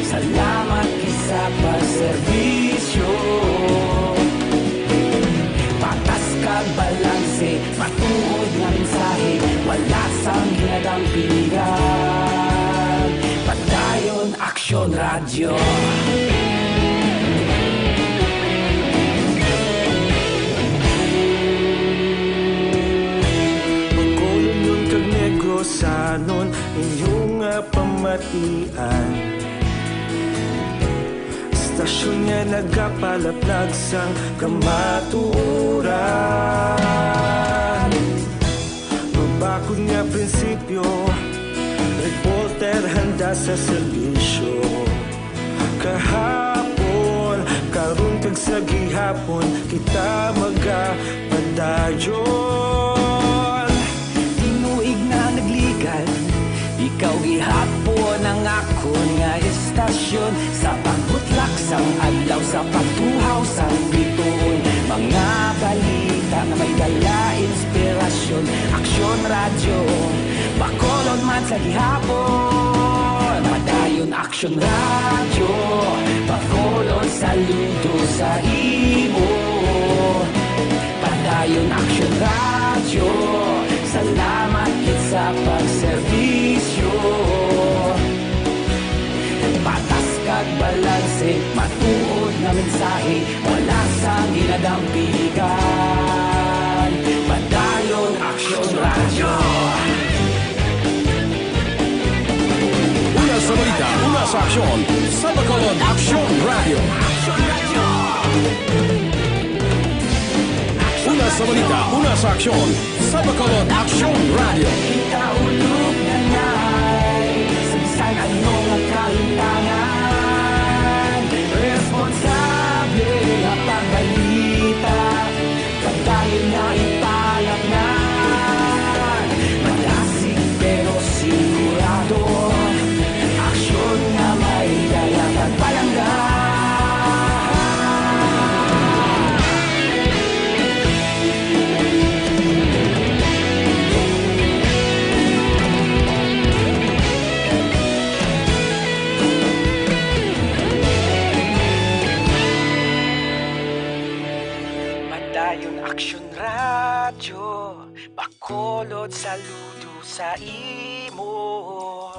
salamat gid sa pagserbisyo. Patas kag balanse, matuod nga mensahe, wala sang ginadampigan. Padayon Aksyon Radyo. Bacolodnon kag Negrosanon, inyo nga pamatian. Istasyon nga nagapalaplag sang kamatuoran. Mabakod nga prinsipyo, reporter handa sa serbisyo. Kahapon, karon kag sa gihapon, kita magapadayon. Tinuig na nagligad, ikaw gihapon ang akon nga istasyon. Sa pagbutlak sang adlaw, sa pagtuhaw sang bituon, mga balita nga may dala inspirasyon. Aksyon Radyo, Bacolod man sa gihapon. Padayon Aksyon Radyo, Bacolod, saludo sa imo. Padayon Aksyon Radyo, salamat gid sa pagserbisyo. Patas kag balanse, matuod nga mensahe, wala sang ginadampigan. Padayon Aksyon Radyo. Sa aksyon, sa Bacolod Aksyon Radio. Una sa balita, una sa aksyon, sa Bacolod Aksyon Radio. Kita ulog na ngay, sa bisan ano nga kahimtangan, responsable nga pagbalita. Padayon nga ipalatnan, malasig pero sigurado, aksyon nga may dala kag palangga. Padayon Aksyon Radyo, Bacolod, saludo sa imo.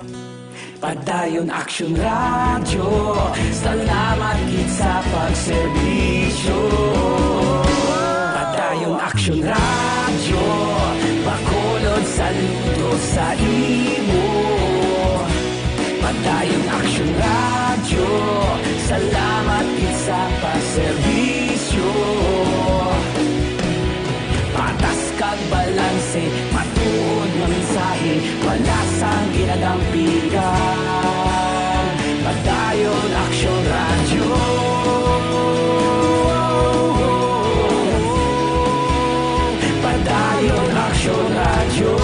Padayon Aksyon Radyo, salamat gid sa pagserbisyo. Padayon Aksyon Radyo, Bacolod, saludo sa imo. Padayon Aksyon Radyo, salamat gid sa pagserbisyo. Patas kag balanse, matuod nga mensahe, wala sang ginadampigan. Padayon Aksyon Radyo. Padayon Aksyon Radyo.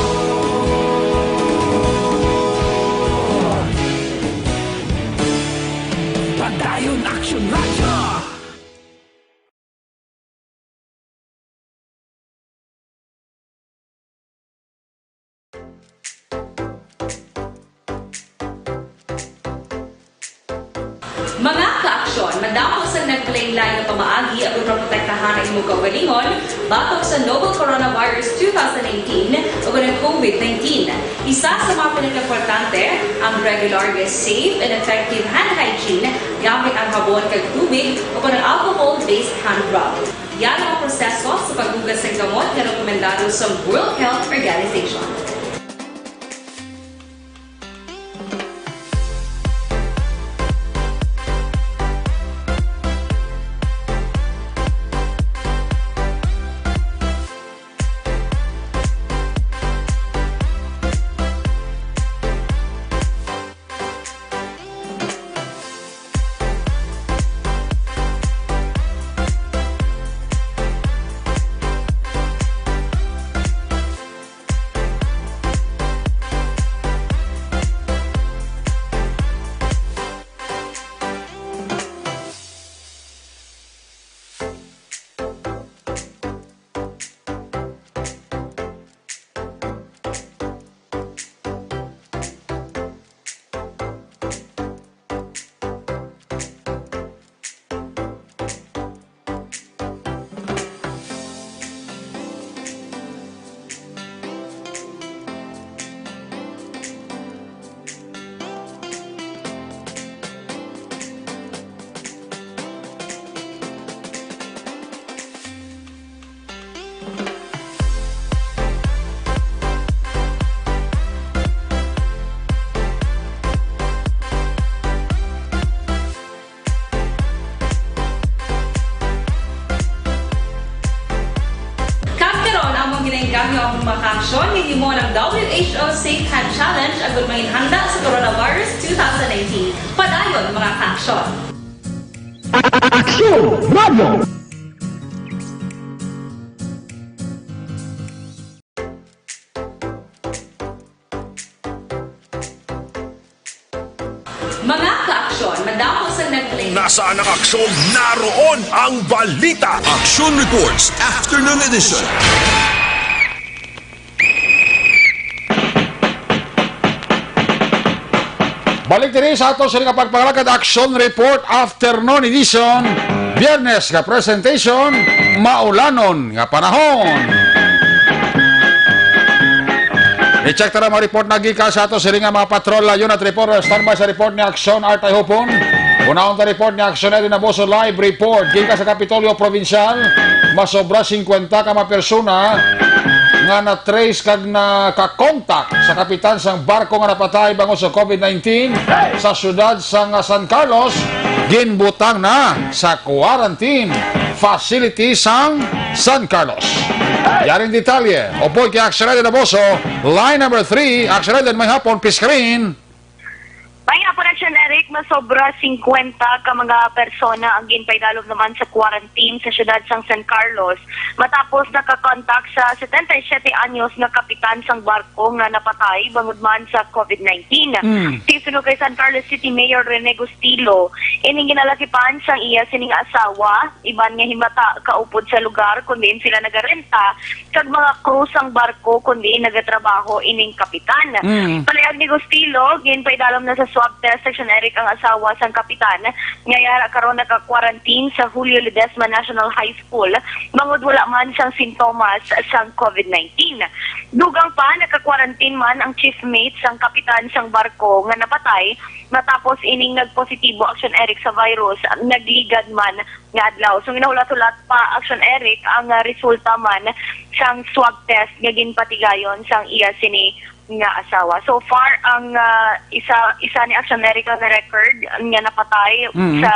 Padayon Aksyon Radyo. Mga kaaksyon, madamo sang naglain-lain nga pamaagi aron maprotektahan ang imo kaugalingon batok sa novel coronavirus two thousand nineteen o ang COVID nineteen. Isa sa mga pinakaimportante ang regular nga safe and effective hand hygiene gamit ang habon kag tubig o ang alcohol-based hand rub. Yan ang proseso sa paghugas sang kamot nga rekomendado sa World Health Organization. Kag karon, among ginaengganyo ang mga kaaksyon nga gihimo ng W H O Safe Hand Challenge agud manginhanda sa coronavirus two thousand nineteen. Padayon, mga kaaksyon. Aksyon Radio! Mga kaaksyon, madamo sang nagplay. Nasaan ang aksyon? Naroon ang balita. Action Reports, Afternoon Edition. Balik diri sa ato sini nga pagpangalagad, Action Report Afternoon Edition, Biyernes nga presentation, maulanon nga panahon. I-check ta na mga report na gikan sa ato sini nga mga patrol. Layon at report, standby sa report ni Aksyon Artay Hopon. Unahon ta report ni Aksyon Edwin Aboso, live report gikan sa Kapitolyo Provincial. Masobra singkwenta ka mga persona nga na-trace kag nakakontak sa kapitan sang barko nga napatay bangod sa COVID nineteen sa siyudad sang San Carlos, ginbutang na sa quarantine facility sang San Carlos. Yaring detalye, upod kay Action Eden Aboso, line number three, Action Eden, may hapon, Piscarin. May hapon, Action Eric, masobra singkwenta ka mga persona ang ginpaidalom naman sa quarantine sa siyudad sang San Carlos matapos nakakontak sa setenta y siete anyos nga kapitan sang barko nga napatay bangod man sa COVID nineteen. Mm. Sinuno kay San Carlos City Mayor Rene Gustilo, ining ginalakipan sang iya sining asawa, iban nga himata kaupod sa lugar kun diin sila nagarenta, kag mga crew sang barko kun diin nagatrabaho ining kapitan. Mm. Palayag ni Gustilo, ginpaidalom na sa swab test section, Eric, ang asawa sang kapitan, nga yara karon naka-quarantine sa Julio Ledesma National High School bangod wala man sang sintomas sang COVID nineteen. Dugang pa, naka-quarantine man ang chief mate sang kapitan sang barko nga napatay matapos ining nagpositibo, Action Eric, sa virus, nagligad man nga adlaw. So, ginahulat-hulat pa, Action Eric, ang, ah, resulta man sang swab test nga ginpatigayon sang iya sini nga asawa. So far, ang, ah, isa, isa ni Action Eric ang record nga napatay Mm. sa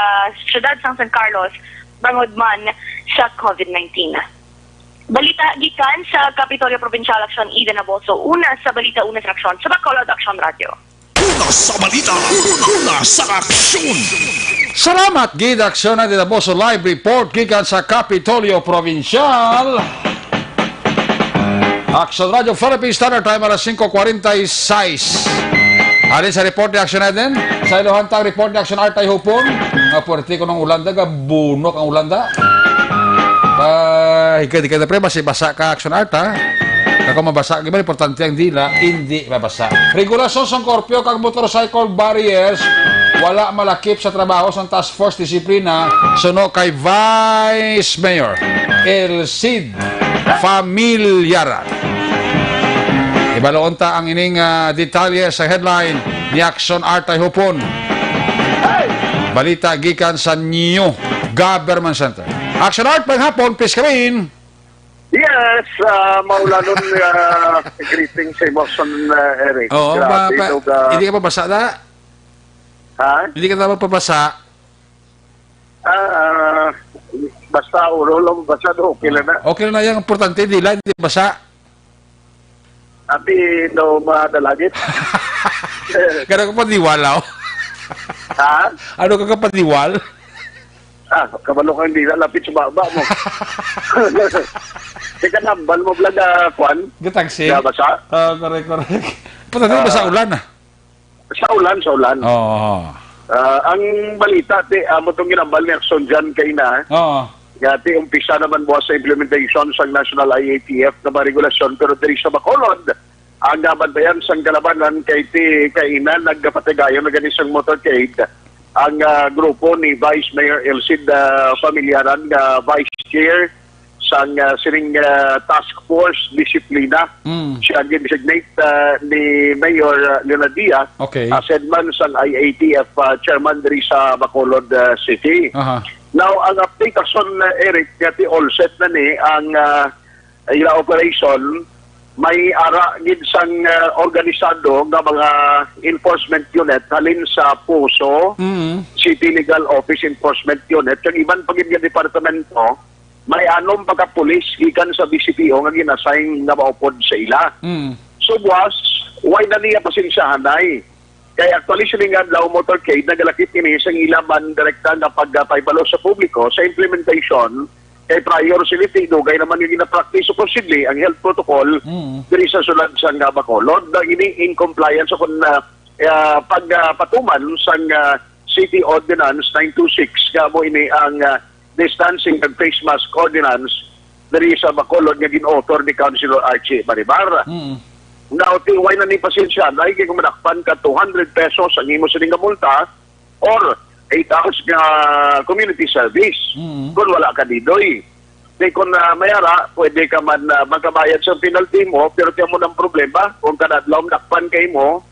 siyudad sang San Carlos bangod man sa COVID nineteen. Balita gikan sa Kapitolyo Provincial, Action Eden Aboso. Una sa balita, una sa aksyon, sa Bacolod Action Radio. Una sa balita, una sa aksyon. Salamat gid, Action Eden Aboso, live report gikan sa Kapitolyo Provincial. Action Radio Philippines, Standard Time, alas singko kwarenta y seis. Halin sa report ni Action Eden, sa iluhan ta ang report ni Action Art ay hupon. Nga puwerte ko ng Ulanda, gabunok ang Ulanda. Ah, higad-higad na, pre, basi basa ka, Action Art, ha? Ako mabasa, di ba, importante ang dila, hindi mabasa. Regulasyon sang korpyo kag motorcycle barriers, wala malakip sa trabaho sang Task Force Disiplina, suno kay Vice Mayor Elcid Familiaran. Ibaloon ta ang ining, ah, detalye sa headline ni Action Art ay hupon. Balita gikan sa New Government Center. Action Art, maayong hapon, Piscarin. Yes, ah, maulanon nga greeting sa imo, Son, ah, Eric. Oo, Grabe, pa, pa, daw ka hindi ka mabasa na? Ha? Hindi ka na magpabasa? Ah, ah, basta ulo lang, basta do, okay lang na. Okay lang na yan. Importante, dila, hindi basa. Abi daw madalagit. Garo ka paniwal, oh. Ha? Ano ka kapaniwal? Ah, kabalo kang dila, lapit sa baba mo. Di ka nambal mo, vlog, ah, kwan? Gatagsi? Nabasa? Ah, correct, correct. Importante, Ah. basa ulan, ah. Sa ulan, sa ulan. Oo. Ah, ang balita, ti, amo tong ginambal ni Action Jan kay na. Oo. Nga ti umpisa naman buwas sa implementation sang National I A T F nga mga regulasyon, pero diri sa Bacolod, ang nabantayan sang kalabanan kay ti kaina nagkapatigayon na gani sang motorcade ang, ah, grupo ni Vice Mayor Elcid, ah, Familiaran nga Vice Chair sang, ah, sining, ah, Task Force Disiplina. Mm. Siya ang gin-designate, ah, ni Mayor, ah, Leonardia Okay. as head man sang I A T F, ah, chairman diri sa Bacolod, ah, City. Aha. Now, ang update, Action, ah, Eric, nga ti all set na ni ang, ah, ila operation, may ara gid sang, ah, organisado nga mga enforcement unit halin sa POSO, Mm. City Legal Office Enforcement Unit, kag iban pa gid nga departamento, may anom pa ka pulis gikan sa B C P O nga gin-assign nga maupod sa ila. Mm. So, buwas, why na niya pasensyahan, ay? Kay actually, sining adlaw, motorcade, nagalakip ini sa ila man direkta nga pagpahibalo sa publiko sa implementation kay prior sila, ti, dugay naman nga ginapractice supposedly ang health protocol Mm. diri sa sulod sang Bacolod. Na ini in compliance o kung, ah, ah, pag, ah, patuman sang, ah, City Ordinance nine two six, nga mo ini ang, ah, distancing and face mask ordinance diri sa Bacolod nga gin-author ni Councilor Archie Baribar. Mm. Now, ti, why na ni pasensya? Dahil kay kung madakpan ka two hundred pesos ang imo sining nga multa or eight hours nga community service. Mm. Kung wala ka didoy. Di kung, ah, may ara, pwede ka man, ah, magkabayad sa penalty mo, pero tiyan mo ng problema, kung kada adlaw madakpan kay mo,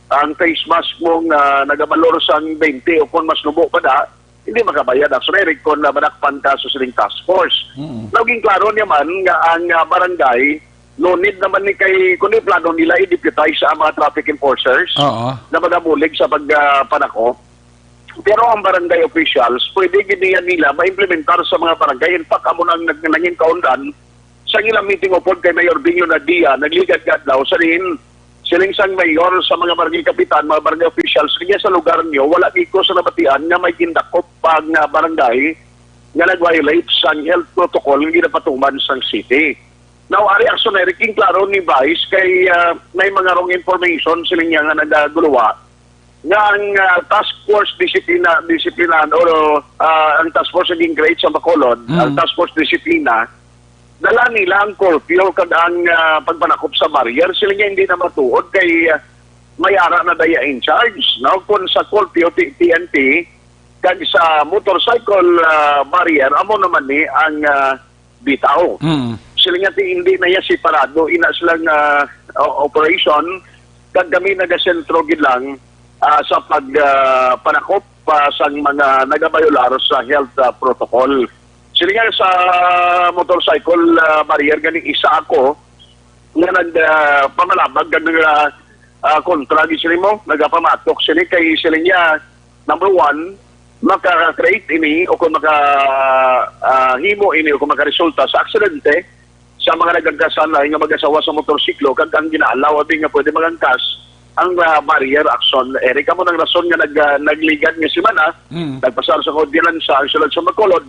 ang face mask mo nga nagabalor sang twenty o kung mas nubo pa da, hindi makabayad, Action Eric, kung, ah, madakpan ka sa sining task force. Mm. Naging klaro niya man nga ang, ah, barangay No need naman ni kay, kundi plano nila i-deputize ang mga traffic enforcers Oo. na magabulig sa pag, ah, panakop. Pero ang barangay officials, pwede gid nila ma-implementar sa mga barangay. In fact, amo nang nag-, nangin kaundan sa ilang meeting upod kay Mayor Binyo Nadia, nagligad nga adlaw sa diin siling sang mayor sa mga barangay kapitan, mga barangay officials, kaya sa lugar niyo, wala gid ko sa nabatian nga may gindakop pa nga barangay nga nag-violate sang health protocol nga ginapatuman sang city. Now, ari aksyon, Eric, king klaro ni Vice kay, ah, may mga wrong information sila niya nga nagaguluwa nga ang, ah, task force disiplina, disiplinan o, ah, ang task force nga gin-create sa Bacolod, Mm. ang task force disiplina, dala nila ang curfew kag ang, ah, pagpanakop sa barrier. Sila niya hindi na matuod kay, ah, may ara na daya in charge, no? Kung sa curfew, P-, P N P, kag sa motorcycle, ah, barrier, amo naman ni ang, ah, bitaw. Mm. Sila nga ti hindi na iya separado, ina sila nga, ah, operation, kag kami nagasentro gid lang, ah, sa pag, ah, panakop pa sang mga nagabayolar sa health, ah, protocol. Sila nga sa motorcycle, ah, barrier, gani isa ako nga nag, ah, pamalabag kag nag, ah, ah, kontra gid sila mo, nagapamatok sila kay sila niya, number one, maka-create ini o kung maka, ah, himo ini o kung makaresulta sa aksidente sa mga nagangkasan lain nga mag-asawa sa motorsiklo kag ang ginaalaw abi nga pwede magangkas ang, ah, barrier action. Eric, amo nang rason nga nag, ah, nagligad nga semana, Mm. nagpasar sa ordinansa ang sulod sa Bacolod,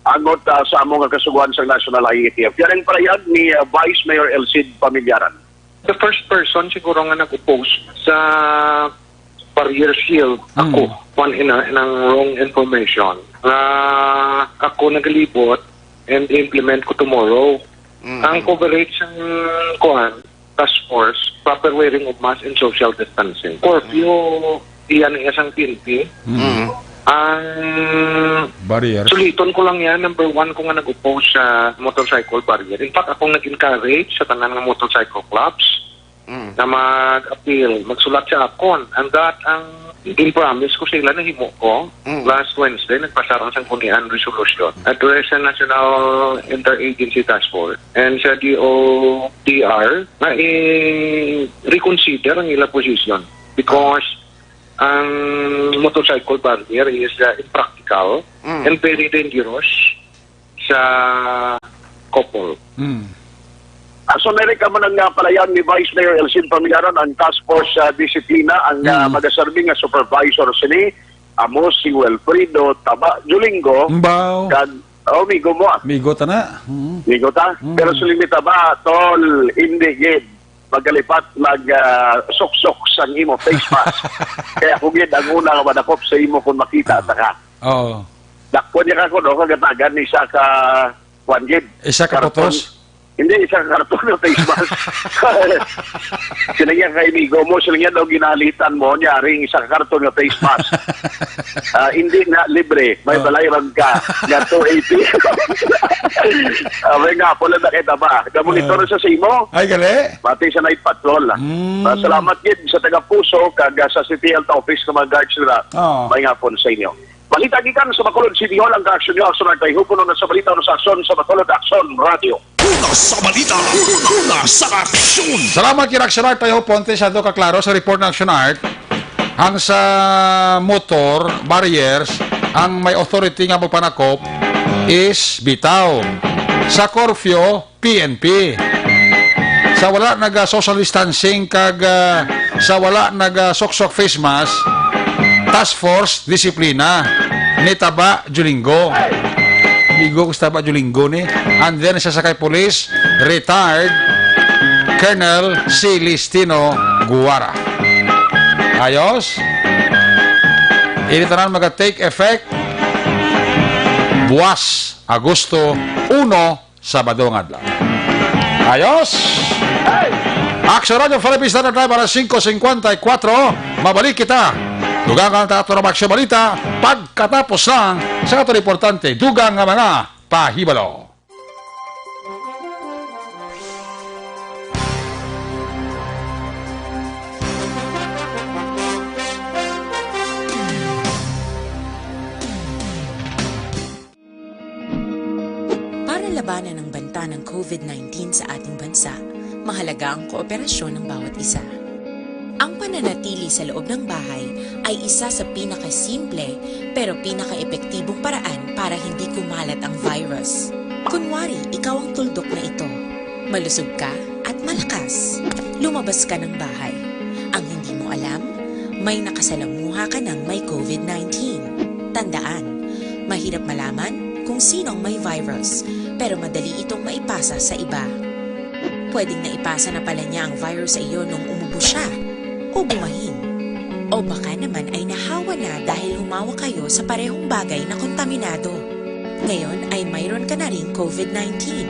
angot, ah, sa amo nga kasugoan sa National I A T F. Yan ang pahayag ni, ah, Vice Mayor Elcid Pamilyaran. The first person siguro nga nag-oppose sa barrier shield, Mm. ako, one in a, ng wrong information. Nga ako nagalibot and implement ko tomorrow. Mm. Ang coverage ng, kuan, task force, proper wearing of mask and social distancing. Curfew, iyan ang isang P N P. Mm. Ang Barrier. Suliton ko lang yan, number one ko nga nag-oppose sa motorcycle barrier. In fact, akong nag-encourage sa tanan nga motorcycle clubs Mm. na mag-appeal, magsulat sa akon. And that ang gin-promise ko sa ila, nahimo ko. Mm. Last Wednesday, nagpasar ang Sanggunian Resolution. Address sa National Interagency Task Force and sa D O T R na i-reconsider ang ila position because ang motorcycle barrier is, uh, impractical Mm. and very dangerous sa couple. Mm. Aso, Eric, amo nang, ah, palayan ni Vice Mayor Elcid Pamilyaran ang task force sa disiplina, ang, ah, Mm. magaserbi nga supervisor sini, amo si Wilfredo Taba Julingo, Mbaw. kag, oh, amigo mo, ah. Amigo ta na. Mm. Amigo ta. Mm. Pero sila ni Taba, tol, hindi gid magkalipat mag, ah, suksok sang imo face mask. Kaya ako gid ang una nga madakop sa imo kung makita ta ka. Oo. Dakpon niya ka ko, no? Kagatagan ni isa ka, kuwan gid. Isa ka Karton. Putos? Hindi, isa ka karton nga face mask. Sila niya ka amigo mo, sila niya daw ginalitan mo, niya ring isa ka karton nga face mask. Ah, hindi na libre, may Oh. balay rag ka. Nga two eighty. Ah, may nga, pula na kita ba? Gamonitor Ah. sa simo? Ay, gali? Pati sa night patrol, ah. Mm. Ah, salamat gid sa taga Puso, kag, ah, sa City Health Office nga mga guards nila. Oh. May nga po sa inyo. Balita gikan sa Bacolod City Hall, ang kaaksyon niyo, Aksyon Art Tayho, puno na sa balita, puno sa aksyon sa Bacolod Aksyon Radio. Una sa balita, una sa aksyon. Salamat kay Aksyon Art Tayho Ponte sa ato kaklaro sa report ng Aksyon Art. Ang sa motor, barriers, ang may authority nga magpanakop is bitaw. Sa curfew, P N P. Sa wala naga social distancing kag, ah, sa wala naga suksok face mask, task force disiplina ni Taba Julingo. Amigo ko si Taba Julingo ni. And then sa sakay police, retired Colonel Celestino Guara. Ayos? Ini tanan maga take effect buwas, Agosto uno, Sabado nga adlaw. Ayos! Aksyon Radio Philippines Standard Time, alas singko singkwenta y kuwatro. Mabalik kita. Dugang ang tato ng Aksyon Balita pagkatapos lang sa ato importante dugang nga mga pahibalo. Para labanan ang banta ng COVID nineteen sa ating bansa, Mahalaga ang kooperasyon ng bawat isa. Ang pananatili sa loob ng bahay ay isa sa pinakasimple pero pinakaepektibong paraan para hindi kumalat ang virus. Kunwari, ikaw ang tuldok na ito. Malusog ka at malakas. Lumabas ka ng bahay. Ang hindi mo alam, may nakasalamuha ka ng may COVID nineteen. Tandaan, mahirap malaman kung sino ang may virus, pero madali itong maipasa sa iba. Pwedeng naipasa na pala niya ang virus sa iyo nung umubo siya, o bumahin. O baka naman ay nahawa na dahil humawak kayo sa parehong bagay na kontaminado. Ngayon ay mayroon ka na ring COVID nineteen.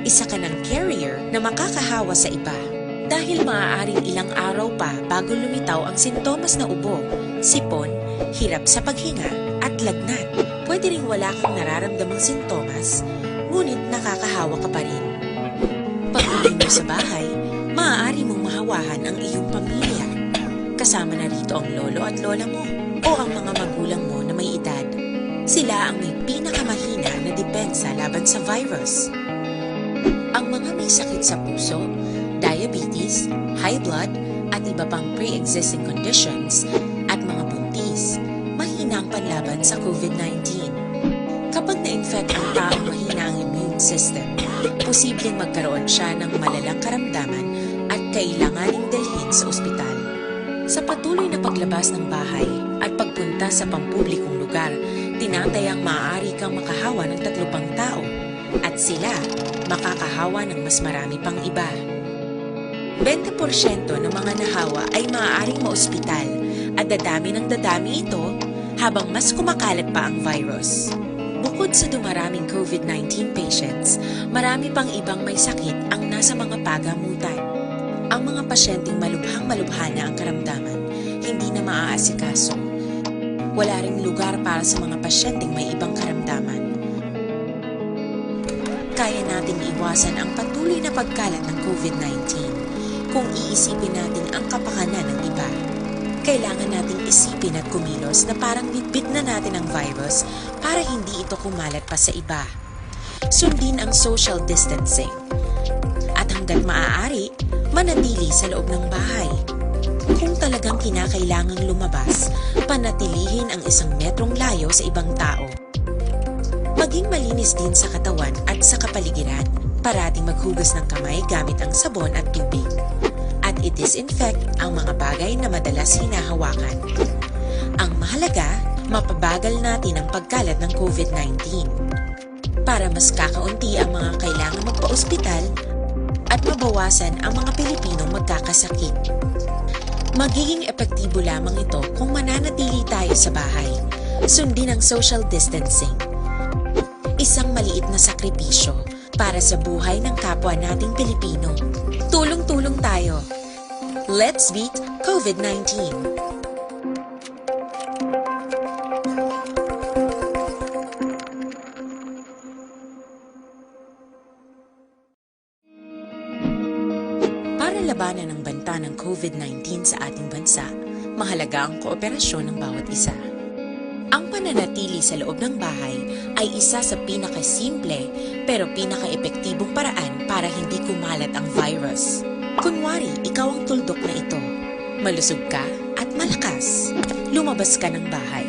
Isa ka ng carrier na makakahawa sa iba. Dahil maaaring ilang araw pa bago lumitaw ang sintomas na ubo, sipon, hirap sa paghinga, at lagnat. Pwede ring wala kang nararamdamang sintomas, ngunit nakakahawa ka pa rin. Pag-uwi mo sa bahay, maaari mong mahawahan ang iyong pamilya. Kasama na rito ang lolo at lola mo o ang mga magulang mo na may edad. Sila ang may pinakamahina na depensa laban sa virus. Ang mga may sakit sa puso, diabetes, high blood, at iba pang pre-existing conditions, at mga buntis, mahina ang panlaban sa COVID nineteen. Kapag na-infect ang taong mahina ang immune system, posibleng magkaroon siya ng malalang karamdaman at kailanganing dalhin sa ospital. Sa patuloy na paglabas ng bahay at pagpunta sa pampublikong lugar, tinatayang maaari kang makahawa ng tatlo pang tao, at sila makakahawa ng mas marami pang iba. Bente porsyento ng mga nahawa ay maaaring maospital, at dadami ng dadami ito habang mas kumakalat pa ang virus. Bukod sa dumaraming COVID nineteen patients, marami pang ibang may sakit ang nasa mga pagamutan. Ang mga pasyenteng malubhang-malubha na ang karamdaman, hindi na maaasikaso. Wala ring lugar para sa mga pasyenteng may ibang karamdaman. Kaya nating iwasan ang patuloy na pagkalat ng COVID nineteen kung iisipin natin ang kapakanan ng iba. Kailangan nating isipin at kumilos na parang bitbit na natin ang virus para hindi ito kumalat pa sa iba. Sundin ang social distancing. At hanggat maaari, manatili sa loob ng bahay. Kung talagang kinakailangang lumabas, panatilihin ang isang metrong layo sa ibang tao. Maging malinis din sa katawan at sa kapaligiran. Parating maghugas ng kamay gamit ang sabon at tubig. At i-disinfect ang mga bagay na madalas hinahawakan. Ang mahalaga, mapabagal natin ang pagkalat ng COVID nineteen. Para mas kakaunti ang mga kailangang magpa-ospital at mabawasan ang mga Pilipinong magkakasakit. Magiging epektibo lamang ito kung mananatili tayo sa bahay. Sundin ang social distancing. Isang maliit na sakripisyo para sa buhay ng kapwa nating Pilipino. Tulong-tulong tayo. Let's beat COVID nineteen. Para labanan ang banta ng COVID nineteen sa ating bansa, mahalaga ang kooperasyon ng bawat isa. Ang pananatili sa loob ng bahay ay isa sa pinakasimple pero pinakaepektibong paraan para hindi kumalat ang virus. Kunwari, ikaw ang tuldok na ito. Malusog ka at malakas. Lumabas ka ng bahay.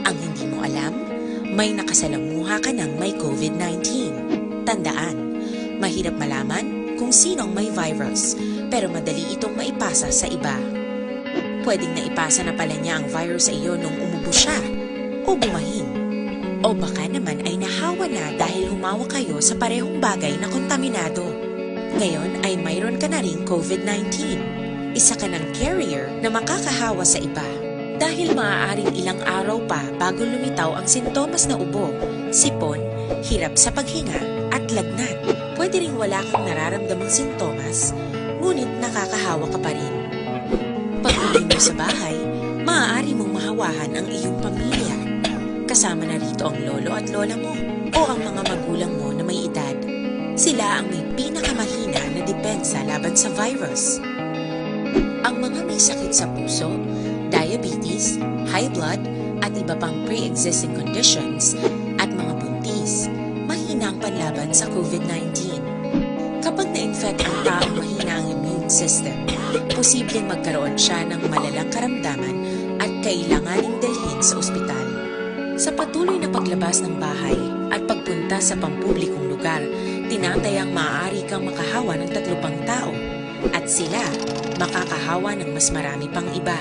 Ang hindi mo alam, may nakasalamuha ka ng may COVID nineteen. Tandaan, mahirap malaman kung sino ang may virus, pero madali itong maipasa sa iba. Pwedeng naipasa na pala niya ang virus sa iyo nung umubo siya o bumahin. O baka naman ay nahawa na dahil humawak kayo sa parehong bagay na kontaminado. Ngayon ay mayroon ka na ring COVID nineteen. Isa ka ng carrier na makakahawa sa iba. Dahil maaaring ilang araw pa bago lumitaw ang sintomas na ubo, sipon, hirap sa paghinga, at lagnat. Pwede ring wala kang nararamdamang sintomas, ngunit nakakahawa ka pa rin. Pag-uwi mo sa bahay, maaari mong mahawahan ang iyong pamilya. Kasama na rito ang lolo at lola mo o ang mga magulang mo na may edad. Sila ang may pinakamahina na depensa laban sa virus. Ang mga may sakit sa puso, diabetes, high blood, at iba pang pre-existing conditions, at mga buntis, mahina ang panlaban sa COVID nineteen. Kapag na-infect ang taong mahina ang system, posibleng magkaroon siya ng malalang karamdaman at kailanganing dalhin sa ospital. Sa patuloy na paglabas ng bahay at pagpunta sa pampublikong lugar, tinatayang maaari kang makahawa ng tatlo pang tao at sila makakahawa ng mas marami pang iba.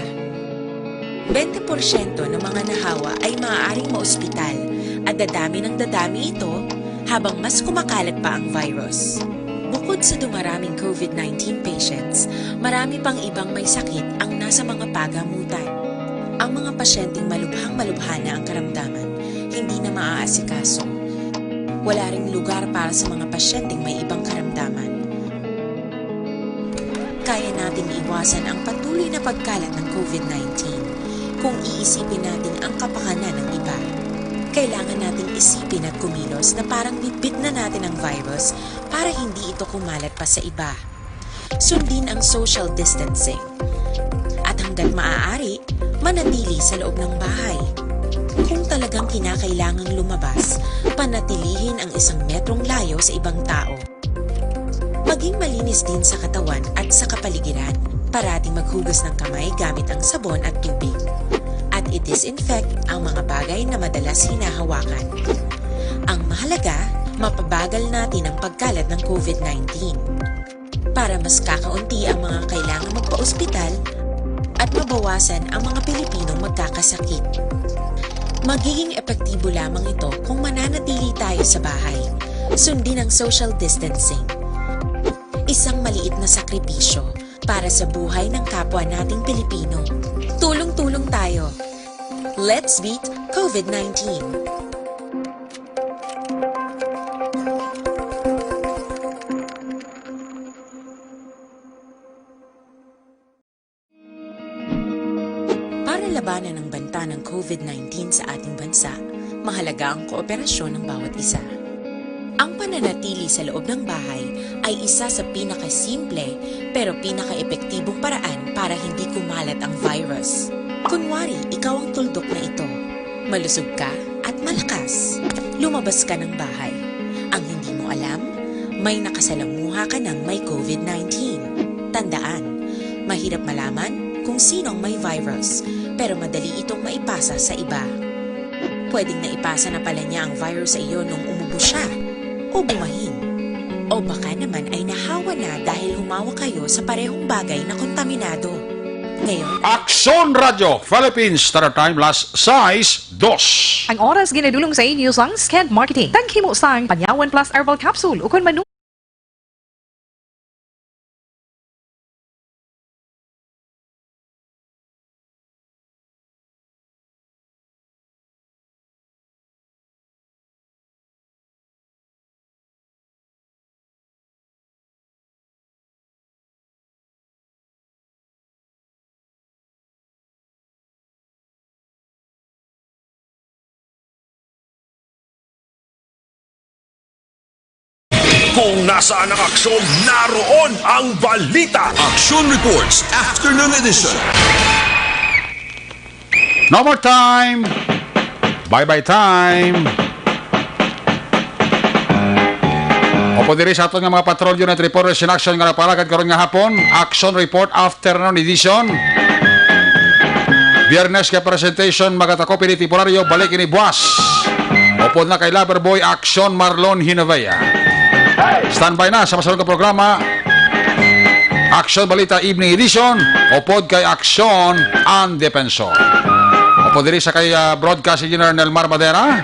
Bente porsyento ng mga nahawa ay maaaring maospital at dadami ng dadami ito habang mas kumakalat pa ang virus. Bukod sa dumaraming COVID nineteen patients, marami pang ibang may sakit ang nasa mga pagamutan. Ang mga pasyenteng malubhang-malubha na ang karamdaman, hindi na maaasikaso. Wala ring lugar para sa mga pasyenteng may ibang karamdaman. Kaya nating iwasan ang patuloy na pagkalat ng COVID nineteen kung iisipin natin ang kapakanan ng iba. Kailangan nating isipin at kumilos na parang bitbit na natin ang virus para hindi ito kumalat pa sa iba. Sundin ang social distancing. At hanggat maaari, manatili sa loob ng bahay. Kung talagang kinakailangang lumabas, panatilihin ang isang metrong layo sa ibang tao. Maging malinis din sa katawan at sa kapaligiran. Parating maghugas ng kamay gamit ang sabon at tubig. At i-disinfect ang mga bagay na madalas hinahawakan. Ang mahalaga, mapabagal natin ang pagkalat ng COVID nineteen. Para mas kakaunti ang mga kailangang magpaospital at mabawasan ang mga Pilipinong magkakasakit. Magiging epektibo lamang ito kung mananatili tayo sa bahay. Sundin ang social distancing. Isang maliit na sakripisyo para sa buhay ng kapwa nating Pilipino. Tulong-tulong tayo. Let's beat COVID nineteen. Para labanan ang banta ng COVID nineteen sa ating bansa, mahalaga ang kooperasyon ng bawat isa. Ang pananatili sa loob ng bahay ay isa sa pinakasimple pero pinakaepektibong paraan para hindi kumalat ang virus. Kunwari, ikaw ang tuldok na ito. Malusog ka at malakas. Lumabas ka ng bahay. Ang hindi mo alam, may nakasalamuha ka ng may COVID nineteen. Tandaan, mahirap malaman kung sino ang may virus, pero madali itong maipasa sa iba. Pwedeng naipasa na pala niya ang virus sa iyo nung umubo siya o bumahin. O baka naman ay nahawa na dahil humawak kayo sa parehong bagay na kontaminado. Ngayon, Aksyon Radyo Philippines, Standard Time, las sais dos. Ang oras ginadulong sa inyo sang Skend Marketing. Taghimo sang Panyawan Plus Herbal Capsule ukon manu- Kung nasaan ang aksyon, naroon ang balita. Action Reports, Afternoon Edition. No more time. Bye-bye time. Upod diri sa aton nga mga patrol unit reporters in action nga nagpalagad karon nga hapon, Action Report Afternoon Edition. Biyernes kay presentation, magatakopi ni Tipunaryo, balik ini buwas. Upod na kay Lover Boy, Action Marlon Hinovea. Standby na sa masunod nga programa. Aksyon Balita Evening Edition, upod kay Aksyon ang Depensor. Upod diri sa kay, ah, Broadcast Engineer Nelmar Madera,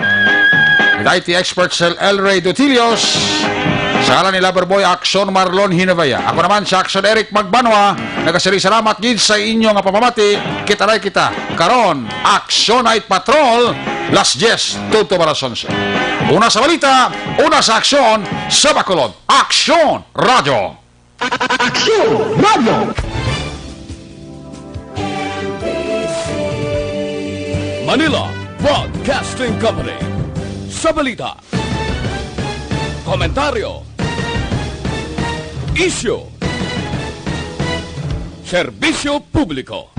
with I T expert Sir El Rey Dutilios, sa ngalan ni Loverboy Aksyon Marlon Hinovea. Ako naman si Aksyon Eric Magbanwa, nagasiring salamat gid sa inyo nga pamamati. Kita-ray kita karon, Aksyon Night Patrol, las diyes, tudto alas onse. Una sa balita, una sa aksyon, sa Bacolod. Aksyon Radyo. Aksyon Radyo. Manila Broadcasting Company. Sa balita, komentaryo, isyu, serbisyo publiko.